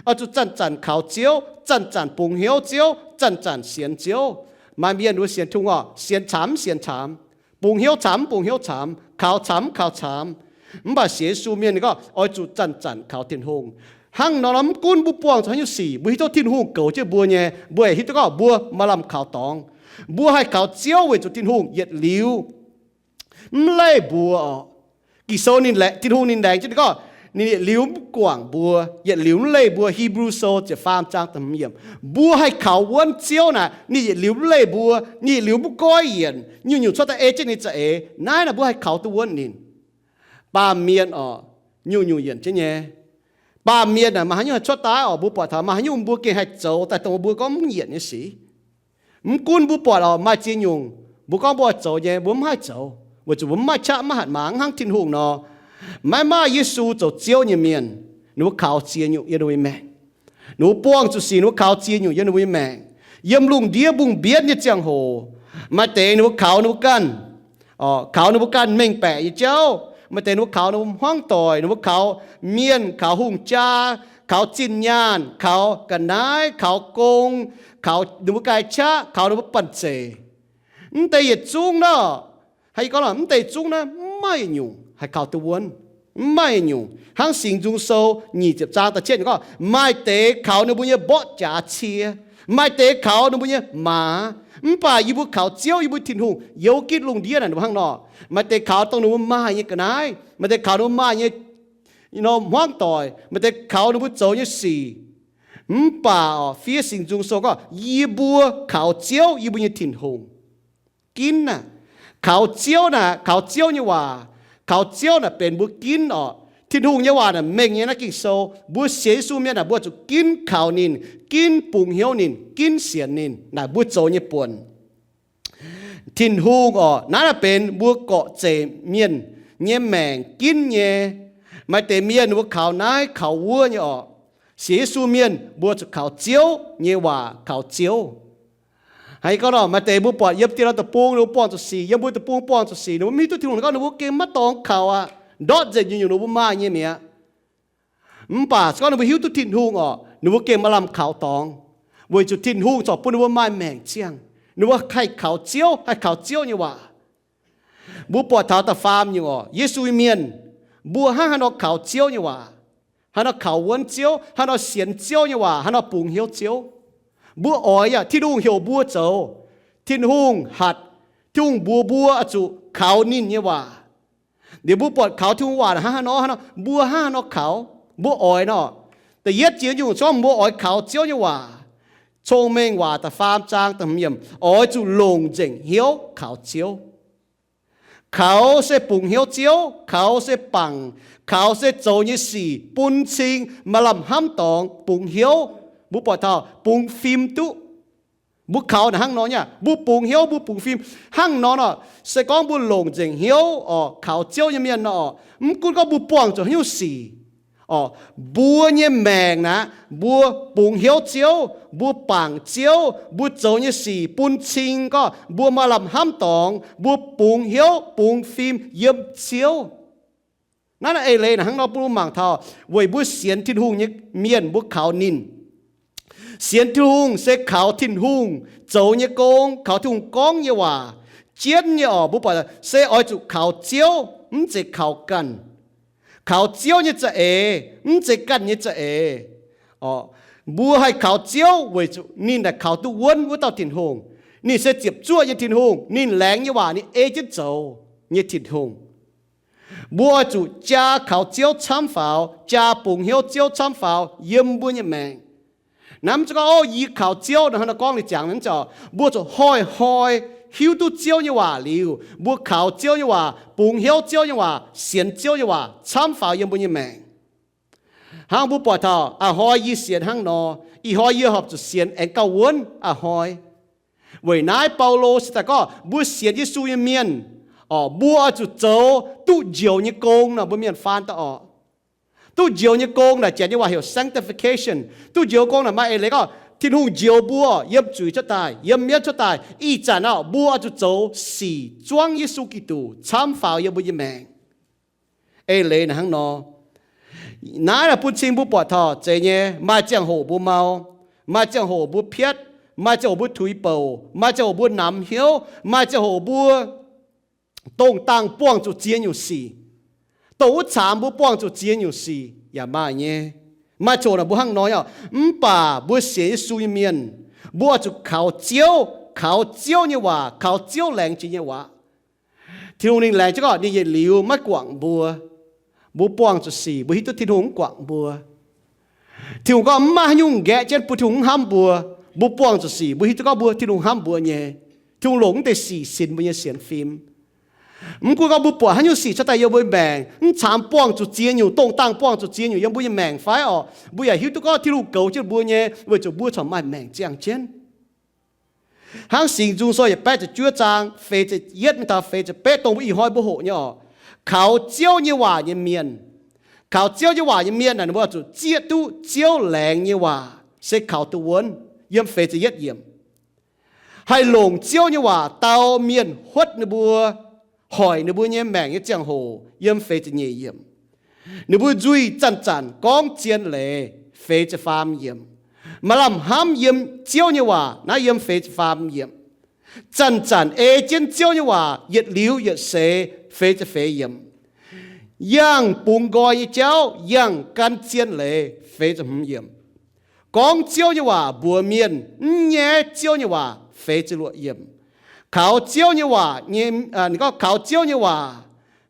Oix zuqc zanc-zanc kaux Ziouv, zanc-zanc bungx hnyouv Ziouv, zanc-zanc sienx Ziouv. Maaih mienh wuov sienx Tin-Hungh orqc, sienx caamx mv sienx caamx, bungx hnyouv caamx mv bungx hnyouv caamx, kaux caamx mv kaux caamx. Mv baac sienx Yesu mienh ninh gorngv oix zuqc zanc-zanc kaux Tin-Hungh. Hnangv nor, mv gunv mbuo buangh zuqc haaix nyungc sic, mbuo hiuv duqv Tin-Hungh goux jienv mbuo nyei, mbuo aengx hiuv duqv gorngv mbuo maaih lamh kaux dorngx. Mbuo haih kaux Ziouv weic zuqc Tin-Hungh yietc liuz mv leih mbuo orqc. Ging-Sou ninh, Tin-Hungh ninh laengz jienv ninh gorngv, ninh yietc liuz mv guangc mbuo, yietc liuz mv leih mbuo. Hipv^lu Sou ziepc faam zaang da'hmz yiemc. Mbuo haih kaux wuonv Ziouv naaic, ninh yietc liuz mv leih mbuo, ninh yietc liuz mv goiv yienc, nyungc-nyungc cuotv daaih ei jienv ninh za'eix. Naaiv naaic mbuo haih kaux duqv wuonv ninh. Baamh mienh orqc, nyungc-nyungc yienc jienv nyei. Baamh mienh aah, maaih haaix nyungc haih cuotv daaih orqc? Mbuo buatc taux maaih haaix nyungc mbuo gengh haih zoux daaih dongh mbuo gorngv mv yienc nyei sic. Mv gunv mbuo buatc orqc, maaih ziex nyungc mbuo gorngv mbuo oix zoux nyei, mbuo mv haih zoux, weic zuqc mbuo mv maaih qaqv maiv hatc maaz hnangv Tin-Hungh nor. Maiv maaih Yesu zoux Ziouv nyei mienh, ninh mbuo kaux ziex nyungc yiem ninh mbuo nyei maengc. Ninh mbuo buangh zuqc sic, ninh mbuo kaux ziex nyungc yiem ninh mbuo nyei maengc. Yiem lungh ndiev mbungh mbienv nyei ziangh hoc, maaih deix ninh mbuo kaux ninh mbuo ganh, kaux ninh mbuo ganh mengh baeqc nyei jauv. Maaih deix ninh mbuo kaux ninh mbuo hmuangv doic, ninh mbuo kaux mienh, kaux hungh jaa, kaux zinh nyaanh, kaux ga'naaiv, kaux gong, kaux ninh mbuo ganh qaqv, kaux ninh mbuo banh zeic. Mv deix yietc zungv naaiv, haih gorngv mv deix zungv naaiv mv maaih yietc nyungc haih kaux duqv wuonv. Mv maaih yietc nyungc. Hnangv Singx Nzung Sou nyic ziepc zaang da'cietv nyungc gorngv, maaih deix kaux ninh mbuo nyei mborqv jaax cie, maaih deix kaux ninh mbuo nyei maaz. Mv baac yie mbuo kaux Ziouv, yie mbuo Tin-Hungh, youz gitv lungh ndiev naaic ninh mbuo hnangv nor. Maaih deix kaux dongh ninh mbuo maaih nyei ga'naaiv, maaih deix kaux ninh mbuo maaih nyei hmuangv doic, maaih deix kaux ninh mbuo zoux nyei sic. Mv baac fiev Singx Nzung Sou gorngv, yie mbuo kaux Ziouv, yie mbuo nyei Tin-Hungh, ginv naaic. Kaux Ziouv naaic, kaux Ziouv nyei waac, kaux Ziouv naaic benx mbuo ginv orqc. Tin-Hungh nyei waac naaic mengh nyei naaiv Ging-Sou. Mbuo sienx Yesu mienh naaic mbuo zuqc ginv kaux ninh, ginv bungx hnyouv ninh, ginv sienx ninh naaic mbuo zoux nyei buonc. Tin-Hungh orqc, naaiv naaic benx mbuo gorqv-zeic mienh nyei maengc ginv nyei. Maaih deix mienh mbuo kaux naaiv kaux wuov nyei orqc. Sienx Yesu mienh mbuo zuqc kaux Ziouv nyei waac, kaux Ziouv. Haaix gorngv nor, maaih deix mbuo buatc yiem diex norm deic-bung ninh mbuo buangh zuqc sic, yiem mbuo deic-bung buangh zuqc sic, ninh mbuo mv hiuv duqv Tin-Hungh, ninh gorngv ninh mbuo gengh maiv dorngx kaux aqv, ndortv nzengc nyungc-nyungc ninh mbuo maaih nyei mi'aqv. Mv baac se gorngv ninh mbuo hiuv duqv Tin-Hungh orqc, ninh mbuo gengh maaih lamh kaux dorngx, weic zuqc Tin-Hungh corc bun ninh mbuo maaih maengc ziangh. Ninh mbuo haih kaux Ziouv, haih kaux Ziouv nyei waac. Mbuo buatc taux da'faam nyungc orqc, Yesu nyei mienh, mbuo hnangv haaix nor kaux Ziouv nyei waac, haaix nor kaux wuonv Ziouv, haaix nor sienx Ziouv nyei waac, haaix nor bungx hnyouv Ziouv. Mbuo oix yaac Tin-Hungh heuc mbuo zoux. Tin-Hungh hatc, Tin-Hungh mbuox mbuo oix zuqc kaux ninh nyei waac. Liuz mbuo buatc kaux Tin-Hungh waac hnangv haaix nor, hnangv nor, mbuo hnangv haaix nor kaux, mbuo oix nor. Da'yietv jiex nyungc gorngv mbuo oix kaux Ziouv nyei waac. Cong-Mengh Waac da'faam zaang da'hmz yiemc, oix zuqc longc nzengc hnyouv kaux Ziouv. Kaux se bungx hnyouv Ziouv, kaux se bangc, kaux se zoux nyei sic bun cing, maaih lamh hnamv dorngx, bungx hnyouv. Mbuo buatc taux bungx fim duqv. Mbuo kaux naaic hnangv nor nyei, mbuo bungx hnyouv, mbuo bungx fim hnangv nor nor. Se gorngv mbuo longc nzengc hnyouv orqc, kaux Ziouv nyei mienh nor orqc, mv gunv gorngv mbuo buangh zuqc haaix nyungc sic orqc, mbuo nyei maengc naaic, mbuo bungx hnyouv Ziouv, mbuo bangc Ziouv, mbuo zoux nyei sic bun cing gorngv mbuo maaih lamh hnamv dorngx, mbuo bungx hnyouv bungx fim yiem Ziouv. Naaiv naaiv eix leiz naaic hnangv nor bun mbuo mangc taux weic mbuo sienx Tin-Hungh nyei mienh mbuo kaux ninh. Sienx Tin-Hungh se kaux Tin-Hungh zoux nyei gong, kaux Tin-Hungh gorngv nyei waac. Jienv nyei orqc, mbuo buatc se oix zuqc kaux Ziouv, mv zeiz kaux ganh. Kaux Ziouv nyei za'eix, mv zeiz ganh nyei za'eix. Orqc, mbuo haih kaux Ziouv weic zuqc ninh naaic kaux duqv wuonv wuov dauh Tin-Hungh. Ninh se ziepc zuoqv nyei Tin-Hungh. Ninh laengz nyei waac ninh ei jienv zoux nyei Tin-Hungh. Mbuo oix zuqc jaa kaux Ziouv camv faaux, jaa bungx hnyouv Ziouv camv faaux yiem mbuo nyei maengc. Naaiv mv zeiz gorngv, o, yie kaux Ziouv nor, hnangv nor gorngv liuz ziangx, mv zeiz. Mbuo zuqc hnoi-hnoi hiuv duqv Ziouv nyei waac liuz, mbuo kaux Ziouv nyei waac, bungx hnyouv Ziouv nyei waac, sienx Ziouv nyei waac camv faaux yiem mbuo nyei maengc. Hnangv mbuo buatc taux a'hnoi, a'hnoi yie sienx hnangv nor, ih hnoi yie horpc zuqc sienx aengx gauh wuonv a'hnoi. Weic naaiv Baulo se daaih gorngv mbuo sienx Yesu nyei mienh, orqc, mbuo oix zuqc zoux duqv njoux nyei gong nor, mbuo mienh faan daaih orqc. Duqv njoux nyei gong naaic janx nyei waac heuc sanctification. Duqv njoux gong naaic maaih eix leiz gorngv Tin-Hungh njoux mbuo yiem zuiz cuotv daaih, yiem mienv cuotv daaih. Ih zanc orqc, mbuo oix zuqc zoux sic zuangv Yesu Giduc camv faaux yiem mbuo nyei maengc. Eix leiz naaic hnangv nor. Naaiv naaic bun cing mbuo buatc taux zeiz nyei, maaih ziangh hoc mbuo mau, maaih ziangh hoc mbuo piatv, maaih ziangh hoc mbuo tuix bouc, maaih ziangh hoc mbuo namx hnyouv, maaih ziangh hoc mbuo dongh dangh buangh zuqc ziex nyungc sic. Dongh wuov caamx mbuo buangh zuqc ziex nyungc sic yaac maaih nyei. Maaih ziangh hoc naaic mbuo hnangv nor nyei orqc. Mv baac mbuo sienx Yesu nyei mienh, mbuo oix zuqc kaux Ziouv, kaux Ziouv nyei waac, kaux Ziouv laengz jiex nyei waac. Tin-Hungh ninh laengz jienv gorngv ninh yietc liuz maiv guangc mbuo. Mbuo buangh zuqc sic, mbuo hiuv duqv Tin-Hungh mv guangc mbuo. Tin-Hungh gorngv mv maaih haaix nyungc nqaeqv jienv bun Tin-Hungh mv hnamv mbuo. Mbuo buangh zuqc sic, mbuo hiuv duqv gorngv mbuo, Tin-Hungh hnamv mbuo nyei. Tin-Hungh longc mv deix sic sinx mbuo nyei sienx fim. Mv gunv gorngv mbuo buatc haaix nyungc sic cuotv daaih yiem mbuo nyei maengc, mv caamx buangh zuqc ziex nyungc, dongh dangh buangh zuqc ziex nyungc yiem mbuo nyei maengc fai orqc, mbuo yaac hiuv duqv gorngv Tin-Hungh goux jienv mbuo nyei, weic zuqc mbuo corc maaih maengc ziangh jienv. Hnangv Singx Nzung Sou yietc baeqv ziepc juov zaang feix ziepc yietv mingh taux feix ziepc betv, dongh mbuo ih hnoi mbuo hoqc nyei orqc. Kaux Ziouv nyei waac nyei mienh, kaux Ziouv nyei waac nyei mienh naaic, ninh mbuo zuqc zieqv duqv Ziouv laengz nyei waac se kaux duqv wuonv, yiem feix ziepc yietv yiemc. Haih longc Ziouv nyei waac dau mienh huotv ninh mbuo, hoic ninh mbuo nyei maengc nyei ziangh hoc, yiem feix ziepc nyeic yiemc. Ninh mbuo nzuih zanc-zanc gorngv zien leiz, feix ziepc faam yiemc. Maaih lamh hnamv yiem Ziouv nyei waac, naaiv yiem feix ziepc faam yiemc. Zanc-zanc ei jienv Ziouv nyei waac yietc liuz yietc seix, feix ziepc feix yiemc. Yangh bungx nqoi nyei jauv, yangh gan zien leiz, feix ziepc hmz yiemc. Gorngv Ziouv nyei waac mbuox mienh mv nyaiv Ziouv nyei waac, feix ziepc luoqc yiemc. Kaux Ziouv nyei waac nyei, gorngv kaux Ziouv nyei waac,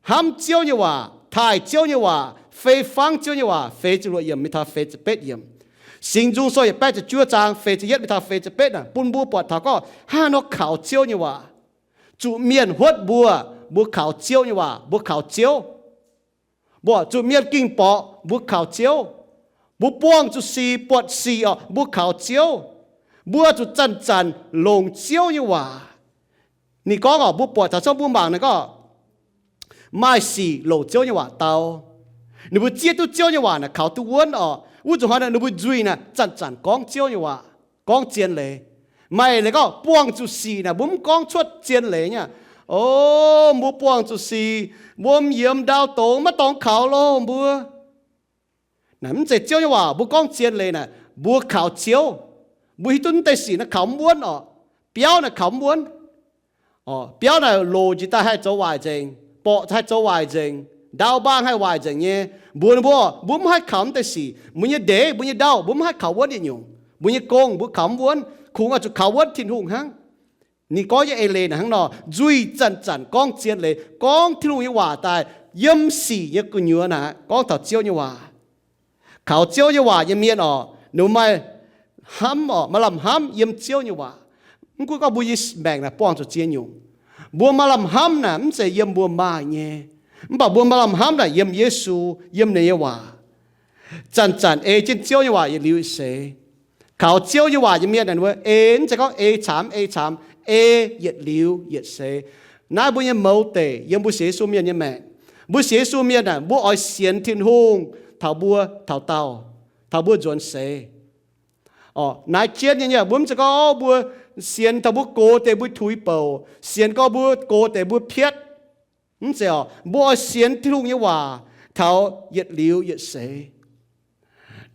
hnamv Ziouv nyei waac, taaih Ziouv nyei waac, fei fangv Ziouv nyei waac, feix ziepc luoqc yiemc mingh taux feix ziepc betv yiemc. Singx Nzung Sou yietc baeqv ziepc juov zaang feix ziepc yietv mingh taux feix ziepc betv naaic, bun mbuo buatc taux gorngv hnangv haaix nor kaux Ziouv nyei waac. Zuqc mienh huotv mbuo, mbuo kaux Ziouv nyei waac, mbuo kaux Ziouv. Mbuo zuqc mienh ging borqc, mbuo kaux Ziouv. Mbuo buangh zuqc sic, buatc sic orqc, mbuo kaux Ziouv. Mbuo zuqc zanc-zanc longc Ziouv nyei waac. Ninh gorngv orqc, mbuo buatc taux cangv mbuo mangc naaic gorngv maaih sic longc Ziouv nyei waac dau. Ninh mbuo zieqv duqv Ziouv nyei waac naaic kaux duqv wuonv orqc. Wuov nzunc hnoi naaic ninh mbuo nzuih naaic zanc-zanc gorngv Ziouv nyei waac, gorngv zien leiz. Maaih leiz gorngv buangh zuqc sic naaic mbuo mv gorngv cuotv zien leiz nyei. O, mbuo buangh zuqc sic, mbuo yiem ndau dongz maiv dorngx kaux loh mbuo. Naaic mv zeiz Ziouv nyei waac, mbuo gorngv zien leiz naaic mbuo kaux Ziouv. Mbuo hiuv duqv mv deix sic naaic kaux mv wuonv orqc. Biauv naaic kaux mv wuonv. Biauv naaic loc njiec daaih haih zoux waaic nzengc, borqc haih zoux waaic nzengc, ndau mbaang haih waaic nzengc nyei. Mbuox ninh mbuo, mbuo mv haih kaux mv deix sic. Mbuo nyei ndeic, mbuo nyei ndau, mbuo mv haih kaux wuonv yietc nyungc. Mbuo nyei gong mbuo kaux mv wuonv, kungx oix zuqc kaux wuonv Tin-Hungh hnangv. Ninh gorngv nyei eix leiz naaic hnangv nor, nzuih zanc-zanc gorngv zien leiz, gorngv Tin-Hungh nyei waac daaih, yiem sic nyei gu'nyuoz naaic gorngv taux Ziouv nyei waac. Kaux Ziouv nyei waac nyei mienh orqc, ninh mbuo maaih hnamv orqc, maaih lamh hnamv yiem Ziouv nyei waac. Mv gunv gorngv mbuo nyei maengc naaic buangh zuqc ziex nyungc, mbuo maaih lamh hnamv naaic mv zeiz yiem mbuo maaih nyei, mv baac mbuo maaih lamh hnamv naaic yiem Yesu, yiem ninh nyei waac. Zanc-zanc ei jienv Ziouv nyei waac yietc liuz yietc seix. Kaux Ziouv nyei waac nyei mienh naaic, ninh mbuo ei, mv zeiz gorngv ei caamx ei caamx, ei yietc liuz yietc seix. Naaiv mbuo nyei mouz deic yiem mbuo sienx Yesu mienh nyei maengc. Mbuo sienx Yesu mienh naaic, mbuo oix sienx Tin-Hungh taux mbuo taux daauh, taux mbuo nzuonx seix. Orqc, naaiv jienv nyei, mbuo mv zeiz gorngv mbuo sienx taux mbuo gox deix mbuo tuix bouc, sienx gorngv mbuo gox deix mbuo piatv. Mv zeiz orqc, mbuo oix sienx Tin-Hungh nyei waac taux yietc liuz yietc seix.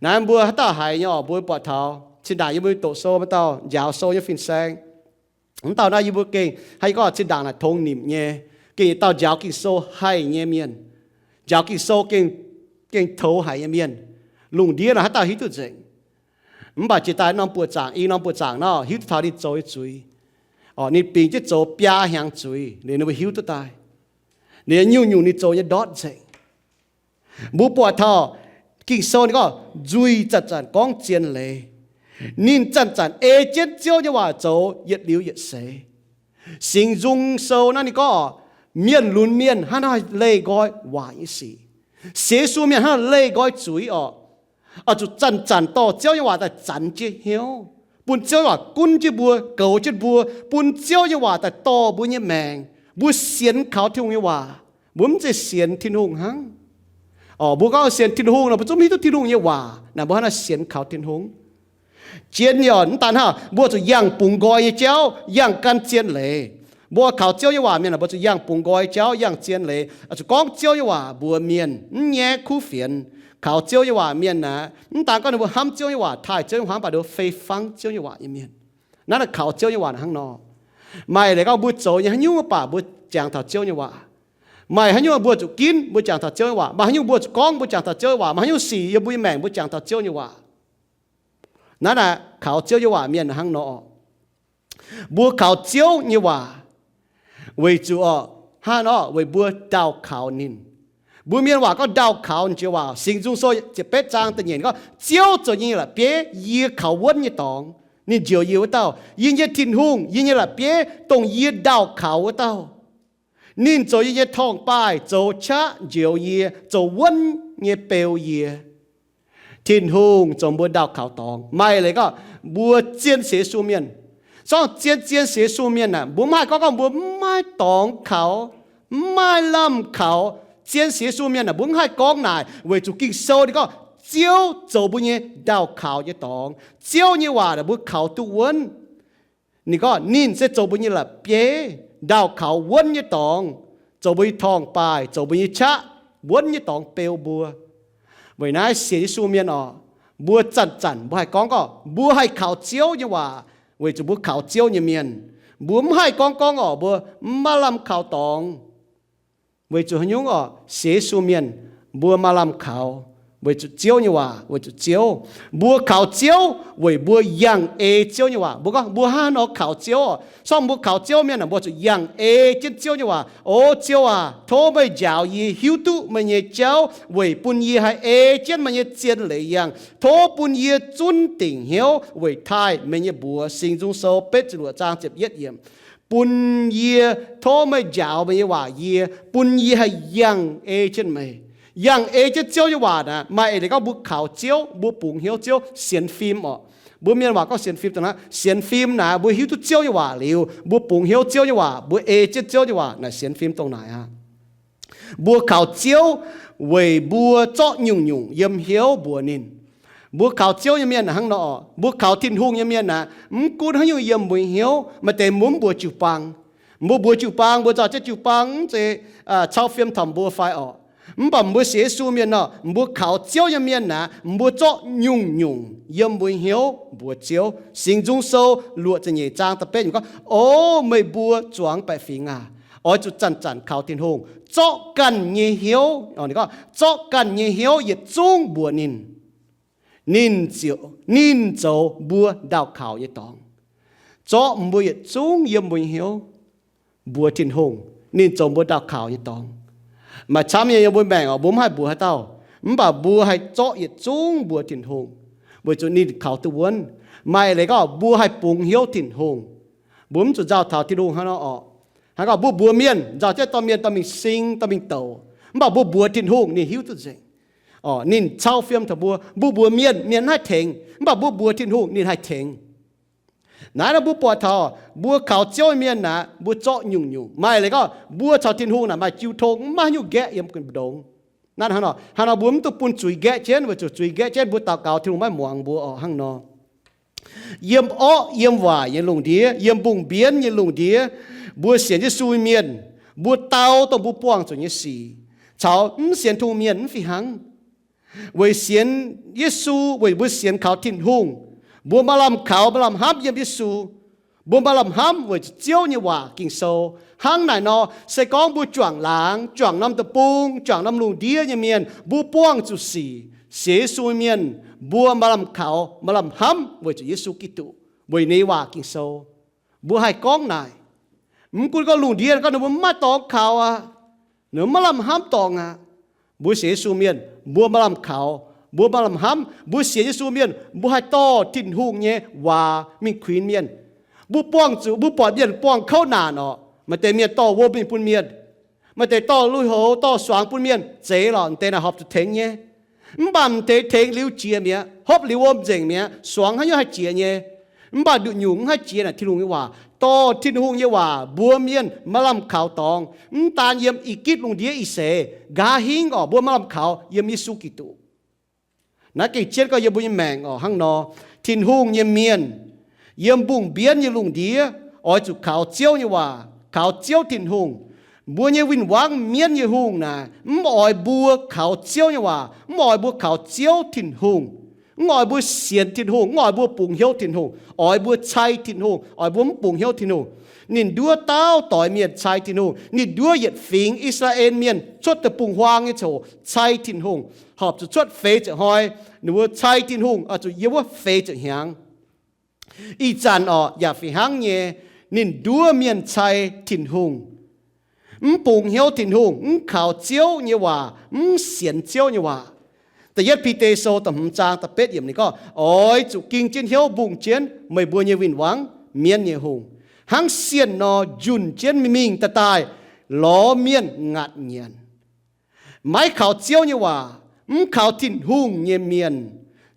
Naaiv mbuo haaix dauh haiz nyei orqc, mbuo buatc taux zinh ndaangc yie mbuo doqc sou maaih dauh njaaux sou nyei fin-saeng. Mv dauh naaiv yie mbuo gengh haih gorngv zinh ndaangc naaic tongx nimc nyei, gengh yietc dauh njaaux Ging-Sou haih nyei mienh. Njaaux Ging-Sou gengh, gengh toux haic nyei mienh. Lungh ndiev naaic haaix dauh hiuv duqv nzengc. Mv baac jiex daaih norm buoqc zaangc, i norm buoqc zaangc nor, hiuv duqv taux ninh zoux nyei zuiz. Orqc, ninh bingx jienv zoux biaa hnyangx zuiz liuz ninh mbuo hiuv duqv daaih. Ninh nyungc-nyungc ninh zoux nyei ndortv nzengc. Mbuo buatc taux Ging-Sou ninh gorngv nzuih zanc-zanc gorngv zien leiz. Ninh zanc-zanc ei jienv Ziouv nyei waac zoux yietc liuz yietc seix. Singx Nzung Sou naaiv ninh gorngv orqc, mienh lunx mienh hnangv nor leih nqoi waaic nyei sic. Sienx Yesu mienh hnangv nor leih nqoi zuiz orqc. Oix zuqc zanc-zanc dorh Ziouv nyei waac daaih zanx jienv hnyouv, bun Ziouv nyei waac gunv jienv mbuo, goux jienv mbuo, bun Ziouv nyei waac daaih dorh mbuo nyei maengc. Mbuo sienx kaux Tin-Hungh nyei waac, mbuo mv zeiz sienx Tin-Hungh hnangv. Orqc, mbuo gorngv sienx Tin-Hungh nor, mbuo zungv mv hiuv duqv Tin-Hungh nyei waac naaic, mbuo hnangv nor sienx kaux Tin-Hungh. Zien nyei oc, mv daan hnangv, mbuo zuqc yangh bungx nqoi nyei jauv, yangh gan zien leiz. Mbuo kaux Ziouv nyei waac mienh aah, mbuo zuqc yangh bungx nqoi jauv, yangh zien leiz, zuqc gorngv Ziouv nyei waac mbuox mienh, mv nyaiv kuv fienx. Kaux Ziouv nyei waac mienh aah, mv daan gorngv ninh mbuo hnamv Ziouv nyei waac, taaih Ziouv nyei waac, mv baac ninh mbuo fei fangv Ziouv nyei waac nyei mienh. Naaiv hnangv kaux Ziouv nyei waac hnangv nor. Maaih leiz gorngv mbuo zoux nyei haaix nyungc mv baac mbuo jangx taux Ziouv nyei waac. Maaih haaix nyungc mbuo zuqc ginv, mbuo jangx taux Ziouv nyei waac. Maaih haaix nyungc mbuo zuqc gorngv, mbuo jangx taux Ziouv nyei waac. Maaih haaix nyungc sic yiem mbuo nyei maengc, mbuo jangx taux Ziouv nyei waac. Naaiv naaic kaux Ziouv nyei waac mienh hnangv nor. Mbuo kaux Ziouv nyei waac weic zuqc oc, hnangv nor weic mbuo ndaauh kaux ninh. Mbuo mienh waac gorngv ndaauh kaux ninh jiex waac. Singx Nzung Sou ziepc betv zaang da'nyeic gorngv, Ziouv zoux yie nyei la'bieiv, yie kaux wuonv nyei dorngx. Ninh njoux yie wuov dauh, yie nyei Tin-Hungh, yie nyei la'bieiv, dongh yie ndaauh kaux wuov dauh. Ninh zoux yie nyei torngv-baaih, zoux qaqv njoux yie, zoux wuonv nyei beu yie. Tin-Hungh zoux mbuo ndaauh kaux dorngx. Maaih leiz gorngv mbuo zien sienx Yesu mienh, zorngv zien, zien sienx Yesu mienh aah, mbuo mv haih gorngv, gorngv mbuo mv maaih dorngx kaux, mv maaih lamh kaux. Zien sienx Yesu mienh aah, mbuo mv haih gorngv naaic weic zuqc Ging-Sou ninh gorngv Ziouv zoux mbuo nyei ndaauh kaux nyei dorngx. Ziouv nyei waac aah, mbuo kaux duqv wuonv. Ninh gorngv ninh se zoux mbuo nyei la'bieiv, ndaauh kaux wuonv nyei dorngx, zoux mbuo nyei torngv-baaih, zoux mbuo nyei qaqv, wuonv nyei dorngx beu mbuo. Weic naaiv sienx Yesu mienh oc, mbuo zanc-zanc mbuo haih gorngv gorngv mbuo haih kaux Ziouv nyei waac, weic zuqc mbuo kaux Ziouv nyei mienh. Mbuo mv haih gorngv gorngv oc, mbuo mv maaih lamh kaux dorngx. Weic zuqc haaix nyungc oc? Sienx Yesu mienh, mbuo maaih lamh kaux weic zuqc Ziouv nyei waac, weic zuqc Ziouv. Mbuo kaux Ziouv weic mbuo yangh ei Ziouv nyei waac. Mbuo gorngv mbuo hnangv nor kaux Ziouv oc. Sorng mbuo kaux Ziouv mienh aah, mbuo zuqc yangh ei jienv Ziouv nyei waac. O Ziouv aac, tov meih njaaux yie hiuv duqv meih nyei jauv weic bun yie haih ei jienv meih nyei zien leiz yangh. Tov bun yie zunv dingc hnyouv weic taaih meih nyei mbuox. Singx Nzung Sou betv ziepc luoqc zaang ziepc yietv yiemc. Bun yie, tov meih njaaux meih nyei waac yie, bun yie haih yangh ei jienv meih. Yangh ei jienv Ziouv nyei waac naaic, maaih eix leiz gorngv mbuo kaux Ziouv, mbuo bungx hnyouv Ziouv, sienx fim oc. Mbuo mienh waac gorngv sienx fim dongh naaiv. Sienx fim naaic, mbuo hiuv duqv Ziouv nyei waac liuz, mbuo bungx hnyouv Ziouv nyei waac, mbuo ei jienv Ziouv nyei waac naaic, sienx fim dongh naaic aqv. Mbuo kaux Ziouv weic mbuo zorqv nyungc-nyungc yiem hnyouv mbuox ninh. Mbuo kaux Ziouv nyei mienh hnangv nor oc. Mbuo kaux Tin-Hungh nyei mienh aeqv, mv gunv haaix nyungc yiem mbuo hnyouv, maaih deix mbuo mv mbuox jiu-baang. Mbuo mbuox jiu-baang, mbuo nzauh jienv jiu-baang mv zeiz cau fiem taux mbuo fai orqc. Mv baac mbuo sienx Yesu mienh nor, mbuo kaux Ziouv nyei mienh aeqv, mbuo zorqv nyungc-nyungc yiem mbuo hnyouv mbuox Ziouv. Singx Nzung Sou luoqc ziepc nyeic zaang da'betv gorngv, O meih mbuo zuangx baeqc fingx aac, oix zuqc zanc-zanc kaux Tin-Hungh, zorqv ganh nyei hnyouv, zorqv ganh nyei hnyouv yietc zungv mbuox ninh. Ninh ziouc, ninh zoux mbuo ndaauh kaux nyei dorngx. Zorqv mbuo yietc zungv yiem mbuo nyei hnyouv mbuox Tin-Hungh, ninh zoux mbuo ndaauh kaux nyei dorngx. Maaih camv nyei yiem mbuo maengc oc, mbuo mv haih mbuox haaix dauh, mv baac mbuo haih zorqv yietc zungv mbuox Tin-Hungh, weic zuqc ninh kaux duqv wuonv. Maaih leiz gorngv mbuo haih bungx hnyouv Tin-Hungh. Mbuo mv zuqc nzauh taux Tin-Hungh hnangv nor oc. Hnangv gorngv mbuo mbuox mienh, nzauh jienv dorh mienh dorh mingh sing, dorh mingh douc, mv baac mbuo mbuox Tin-Hungh ninh hiuv duqv nzengc. Ninh cau fiem taux mbuo. Mbuo mbuox mienh, mienh mv haih tengx, mv baac mbuo mbuox Tin-Hungh ninh haih tengx. Naaiv nor mbuo buatc taux mbuo kaux Ziouv nyei mienh aeqv, mbuo zorqv nyungc-nyungc. Maaih leiz gorngv mbuo caux Tin-Hungh naaic maaih jiu tong, mv maaih haaix nyungc nqaeqv yiem mbu'ndongx. Naaiv hnangv nor, hnangv nor mbuo mv dungx bun zuiz nqaeqv jienv, weic zuqc zuiz nqaeqv jienv mbuo daux gaux Tin-Hungh maiv muangx mbuo oc. Hnangv nor, yiem orqv yiem waaic nyei lungh ndiev, yiem mbungh mbienv nyei lungh ndiev, mbuo sienx Yesu nyei mienh, mbuo dau dongh mbuo buangh zuqc nyei sic caux mv sienx Tin-Hungh mienh mv fih hnangv. Weic sienx Yesu, weic mbuo sienx kaux Tin-Hungh, mbuo maaih lamh kaux, maaih lamh hnamv yiem Yesu. Mbuo maaih lamh hnamv weic zuqc Ziouv nyei waac Ging-Sou. Hnangv naaic nor, se gorngv mbuo juangc laangz, juangc norm deic-bung, juangc norm lungh ndiev nyei mienh, mbuo buangh zuqc sic, sienx Yesu nyei mienh, mbuo maaih lamh kaux, maaih lamh hnamv weic zuqc Yesu Giduc, weic ninh nyei waac Ging-Sou. Mbuo haih gorngv naaic. Mv gunv gorngv lungh ndiev gorngv ninh mbuo mv maaih dorngx kaux aqv, ninh mbuo mv maaih lamh hnamv dorngx aqv, mbuo sienx Yesu mienh mbuo maaih lamh kaux, mbuo maaih lamh hnamv. Mbuo sienx Yesu mienh mbuo haih dorh Tin-Hungh nyei waac mingh kuinx mienh. Mbuo buangh zuqc, mbuo buatc mienh buangh kouv naanc orqc, maaih deix mienh dorh wuom mingh bun mienh, maaih deix dorh lui-houx, dorh suangx bun mienh, zeiz lorqc, deix naaic horpc zuqc tengx nyei. Mv baac m'deix tengx liuz jiex mi'aqv, hopv liuz wuom nzengc mi'aqv, suangx haaix nyungc haih jiex nyei. Mv baac nduqc nyungc mv haih jiex naaic Tin-Hungh nyei waac. Dorh Tin-Hungh nyei waac mbuox mienh maaih lamh kaux dorngx, mv daan yiem Egiptv lungh ndiev ih seix, nqa'haav hingv orqc, mbuo maaih lamh kaux yiem Yesu Giduc. Naaiv gengh jienv gorngv yiem mbuo nyei maengc oc hnangv nor. Tin-Hungh nyei mienh yiem mbungh mbienv nyei lungh ndiev oix zuqc kaux Ziouv nyei waac, kaux Ziouv Tin-Hungh. Mbuo nyei win-wangv mienv nyei hungh naaic mv oix mbuo kaux Ziouv nyei waac, mv oix mbuo kaux Ziouv Tin-Hungh, mv oix mbuo sienx Tin-Hungh, mv oix mbuo bungx hnyouv Tin-Hungh, oix mbuo cai Tin-Hungh, oix mbuo mv bungx hnyouv Tin-Hungh. Ninh nduov dauh doix mienh cai Tin-Hungh. Ninh nduov yietc fingx I^saa^laa^en Mienh cuotv deic-bung-huaang nyei ziangh hoc cai Tin-Hungh, horpc zuqc cuotv feix ziepc hnoi, ninh mbuo cai Tin-Hungh oix zuqc yiem wuov feix ziepc hnyangx. Ih zanc orqc yaac fih hnangv nyei, ninh nduov mienh cai Tin-Hungh, mv bungx hnyouv Tin-Hungh, mv kaux Ziouv nyei waac, mv sienx Ziouv nyei waac. Da'yietv Bide Sou da'hmz zaang da'betv yiemc ninh gorngv, oix zuqc ging jienv hnyouv mbungh jienv meih mbuo nyei win-wangv mienv nyei hungh, hnangv sienh nor, njunh jienv mingh daaih daaih lorz mienh ngaatc nyanc. Maiv kaux Ziouv nyei waac, mv kaux Tin-Hungh nyei mienh,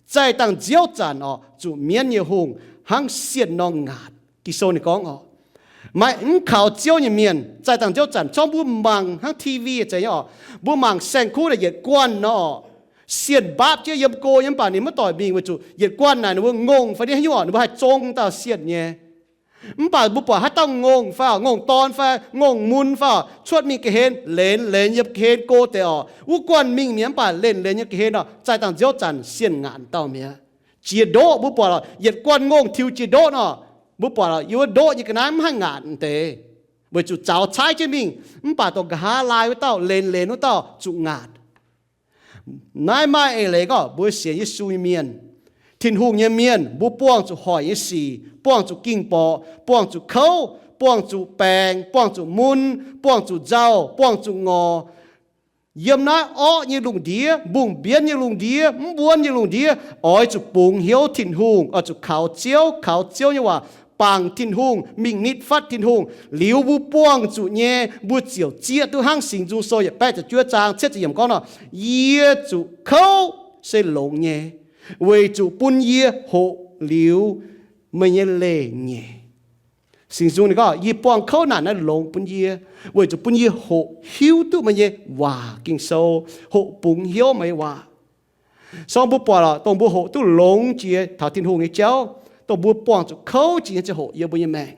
zaih dangh nziouv zanc orqc, zuqc mienv nyei hungh hnangv sienh nor ngaatc. Ging-Sou ninh gorngv orqc, maiv, mv kaux Ziouv nyei mienh zaih dangh nziouv zanc, corc mbuo mangc hnangv TV zeiz nyei orqc, mbuo mangc saeng-kuv naaic yietc guanh nor orqc, sienh mbaapv jienv yiem go nyei, mv baac ninh maiv doic mingh weic zuqc yietc guanh naaic ninh mbuo ngongh fai niv haaix nyungc orqc, ninh mbuo haih zong dauh sienh nyei. Mv baac mbuo buatc haaix dauh ngongh fai orqc, ngongh dorn fai ngongh mun fai orqc, cuotv mingh ga'hlen, lenx lenx yiem ga'hlen go deix orqc, wuov guanh mingh mi'aqv, mv baac lenx lenx nyei ga'hlen orqc, zaih dangh nziouv zanc sienh ngaatc dauh mi'aqv. Jiex ndoqv mbuo buatc orqc, yietc guanh ngongh tiux jiex ndoqv nor, mbuo buatc orqc, yiem wuov ndoqv nyei ga'naaiv mv haih ngaatc deix, weic zuqc zaux caaiv jienv mingh, mv baac dongh nqa'haav laai wuov dauh, lenx lenx wuov dauh zuqc ngaatc. Naaiv maaih eix leiz gorngv mbuo sienx Yesu nyei mienh, Tin-Hungh nyei mienh, mbuo buangh zuqc hoic nyei sic, buangh zuqc ging-borqc, buangh zuqc kouv, buangh zuqc baengc, buangh zuqc mun, buangh zuqc nzauh, buangh zuqc ngorc. Yiem naaiv orqv nyei lungh ndiev, mbungh mbienv nyei lungh ndiev, mv wuonv nyei lungh ndiev, oix zuqc bungx hnyouv Tin-Hungh, oix zuqc kaux Ziouv, kaux Ziouv nyei waac, bangc Tin-Hungh, mingh nitv fatv Tin-Hungh. Liuz mbuo buangh zuqc nyei, mbuo ziouc zieqv duqv hnangv Singx Nzung Sou yietc baeqv ziepc juov zaang cietv ziepc yiemc gorngv nor, yie zuqc kouv se longx nyei, weic zuqc bun yie hoqc liuz meih nyei leiz nyeic. Singx Nzung ninh gorngv, yie buangh kouv naanc naaiv longx bun yie, weic zuqc bun yie hoqc hiuv duqv meih nyei waac, Ging-Sou, hoqc bungx hnyouv meih nyei waac. Sou mbuo buatc lorqc, dongh mbuo hoqc duqv longx jiex taux Tin-Hungh nyei jauv, dongh mbuo buangh zuqc kouv jiex nyei ziangh hoc yiem mbuo nyei maengc.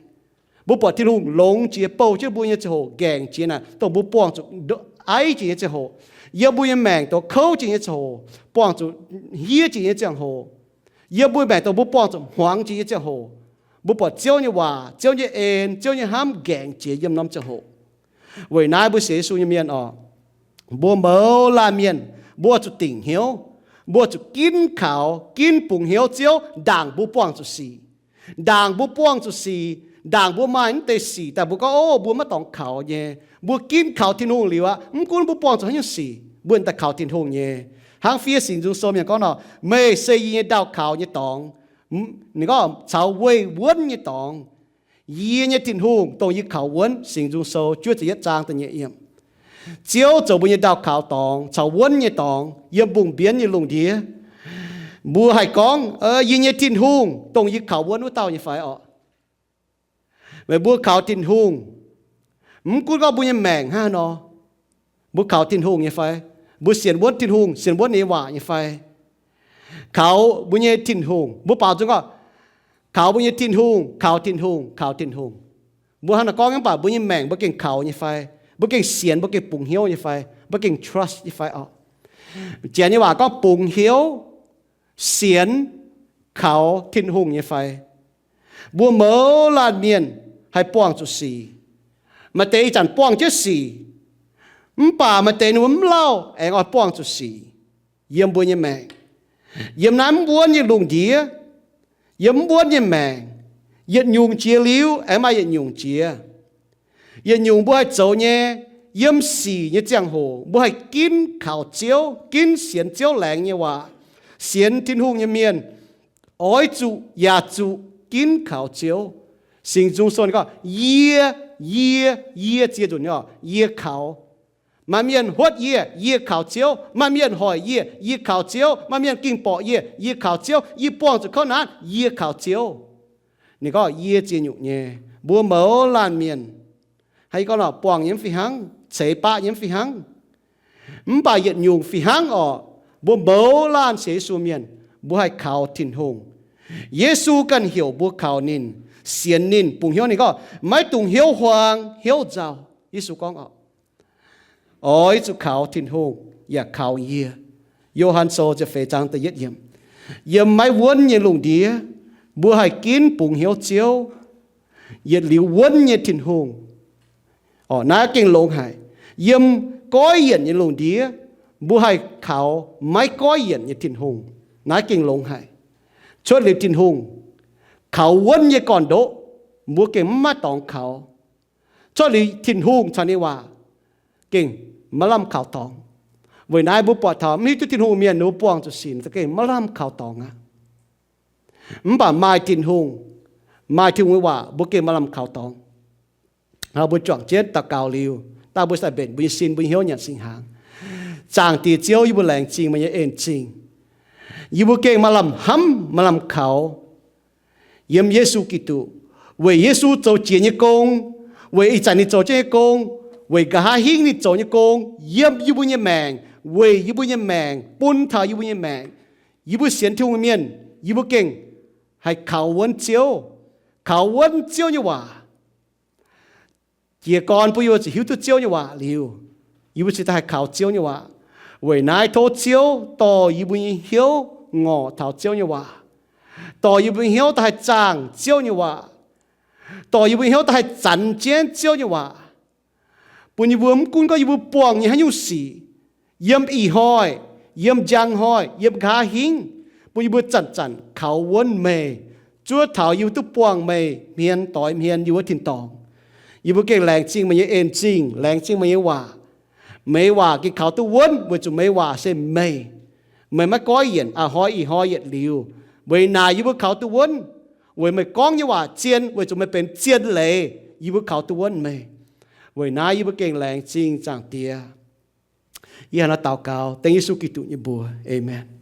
Mbuo buatc Tin-Hungh longx jiex bouh jienv mbuo nyei ziangh hoc, nqaengc jiex naaic, dongh mbuo buangh zuqc aiv jiex nyei ziangh hoc, yiem mbuo nyei maengc dongh kouv jiex nyei ziangh hoc, buangh zuqc hniev jiex nyei ziangh hoc, yiem mbuo maengc dongh mbuo buangh zuqc hmuangx jiex nyei ziangh hoc, mbuo buatc Ziouv nyei waac, Ziouv nyei en, Ziouv nyei hnamv nqaengc jiex yiem norm ziangh hoc. Weic naaiv mbuo sienx Yesu nyei mienh oc, mbuo mouz laanh mienh, mbuo zuqc dingc hnyouv, mbuo zuqc ginv kaux, ginv bungx hnyouv Ziouv ndaangc mbuo buangh zuqc sic. Ndaangc mbuo buangh zuqc sic, ndaangc mbuo maaih mv deix sic daaih mbuo gorngv, o, mbuo maiv dorngx kaux nyei, mbuo ginv kaux Tin-Hungh liuz aqv, mv gunv mbuo buangh zuqc haaix nyungc sic, mbuo daaih kaux Tin-Hungh nyei. Hnangv fiev Singx Nzung Sou mienh gorngv nor, meih se yie nyei ndau kaux nyei dorngx, ninh gorngv caux weih wuonv nyei dorngx. Yie nyei Tin-Hungh dongh yie kaux wuonv, Singx Nzung Sou juov ziepc yietv zaang da'nyeic yiemc. Ziouv zoux mbuo nyei ndau kaux dorngx, caux wuonv nyei dorngx yiem mbungh mbienv nyei lungh ndiev. Mbuo haih gorngv, yie nyei Tin-Hungh dongh yie kaux wuonv wuov dauh nyei fai orqc? Meih mbuo kaux Tin-Hungh, mv gunv gorngv mbuo nyei maengc hnangv haaix nor, mbuo kaux Tin-Hungh nyei fai? Mbuo sienx wuonv Tin-Hungh, sienx wuonv ninh nyei waac nyei fai? Kaux mbuo nyei Tin-Hungh, mbuo baaux nzung gorngv, kaux mbuo nyei Tin-Hungh, kaux Tin-Hungh, kaux Tin-Hungh. Mbuo hnangv naaiv gorngv nyei, mv baac mbuo nyei maengc mbuo gengh kaux nyei fai? Mbuo gengh sienx, mbuo gengh bungx hnyouv nyei fai? Mbuo gengh trust nyei fai orqc? Janx nyei waac gorngv bungx hnyouv, sienx, kaux Tin-Hungh nyei fai? Mbuo mouz laanh mienh haih buangh zuqc sic. Maaih deix ih zanc buangh jienv sic, mv baac maaih deix ninh mbuo mv lauh aengx oix buangh zuqc sic. Yiem mbuo nyei maengc, yiem naaiv mv wuonv nyei lungh ndiev, yiem mv wuonv nyei maengc, yietc nyungc jiex liuz aengx maaih yietc nyungc jiex. Yietc nyungc mbuo haih zoux nyei, yiem sic nyei ziangh hoc mbuo haih ginv kaux Ziouv, ginv sienx Ziouv laengz nyei waac, sienx Tin-Hungh nyei mienh oix zuqc yaac zuqc ginv kaux Ziouv. Singx Nzung Sou gorngv, yie, yie, yie ziex nzunc nyei, yie kaux. Maaih mienh huotv yie, yie kaux Ziouv. Maaih mienh hoic yie, yie kaux Ziouv. Maaih mienh ging-borqc yie, yie kaux Ziouv. Yie buangh zuqc kouv naanc, yie kaux Ziouv. Ninh gorngv yie ziex nyungc nyei. Mbuo mouz laanh mienh, haaix gorngv buangh nyei mv fih hnangv, ceix baqv nyei mv fih hnangv, mv baac yietc nyungc fih hnangv orqc. Mbuo mouz laanh sienx Yesu mienh, mbuo haih kaux Tin-Hungh. Yesu ganh heuc mbuo kaux ninh, sienx ninh, bungx hnyouv ninh, gorngv, maiv dungx hnyouv huaang hnyouv nzauh. Yesu gorngv oc, oix zuqc kaux Tin-Hungh yaac kaux yie. Yo^han Sou ziepc feix zaang da'yietv yiemc, yiem maiv wuonv nyei lungh ndiev mbuo haih ginv bungx hnyouv Ziouv, yietc liuz wuonv nyei Tin-Hungh. Orqc, naaiv gengh longx haic. Yiem goiv yienc nyei lungh ndiev mbuo haih kaux maiv goiv yienc nyei Tin-Hungh. Naaiv gengh longx haic. Cuotv liuz Tin-Hungh, kaux wuonv nyei gorn-ndoqv mbuo gengh maiv maaih dorngx kaux. Cuotv liuz Tin-Hungh caux ninh waac gengh maiv lamh kaux dorngx. Weic naaiv mbuo buatc taux mv hiuv duqv Tin-Hungh mienh ninh mbuo buangh zuqc sic gengh maiv lamh kaux dorngx aqv. Mv baac maaih Tin-Hungh, maaih Tin-Hungh nyei waac mbuo gengh maaih lamh kaux dorngx. Mbuo juangc jienv daux gaux liuz, daaih mbuo sai mbenc mbuo nyei sin, mbuo nyei hnyouv nyanc singx hnaangx. Zaangc Diex Ziouv, yie mbuo laengz zingh meih nyei en zingh. Yie mbuo gengh maaih lamh hnamv, maaih lamh kaux yiem Yesu Giduc, weic Yesu zoux jiex nyei gong, weic ih zanc ninh zoux jienv nyei gong, weic nqa'haav hingv ninh zoux nyei gong yiem yie mbuo nyei maengc, weic yie mbuo nyei maengc, bun taux yie mbuo nyei maengc. Yie mbuo sienx Tin-Hungh mienh, yie mbuo gengh haih kaux wuonv Ziouv, kaux wuonv Ziouv nyei waac. Jiez gorn bun yie mbuo zuqc hiuv duqv Ziouv nyei waac liuz, yie mbuo cingx daaih haih kaux Ziouv nyei waac. Weic naaiv tov Ziouv dorh yie mbuo nyei hnyouv ngorc taux Ziouv nyei waac, dorh yie mbuo nyei hnyouv daaih haih zaangh Ziouv nyei waac, dorh yie mbuo nyei hnyouv daaih haih zanx jienv Ziouv nyei waac, bun yie mbuo mv gunv gorngv yie mbuo buangh nyei haaix nyungc sic, yiem ih hnoi, yiem njang hnoi, yiem nqa'haav hingv, bun yie mbuo zanc-zanc kaux wuonv meih, zuov taux yie mbuo duqv buangh meih hmien doix hmien yiem wuov tin-dorngh. Yie mbuo gengh laengz zingh meih nyei en zingh, laengz zingh meih nyei waac. Meih nyei waac gengh kaux duqv wuonv weic zuqc meih nyei waac se meih. Meih maiv goiv yienc, a'hnoi ih hnoi yietc liuz. Weic naaic yie mbuo kaux duqv wuonv, weic meih gorngv nyei waac zien, weic zuqc meih benx zien leiz, yie mbuo kaux duqv wuonv meih. Weic naaiv yie mbuo gengh laengz zingh Zaangc Diex. Yie hnangv naaiv daux gaux dengv Yesu Giduc nyei mbuox. Aamen.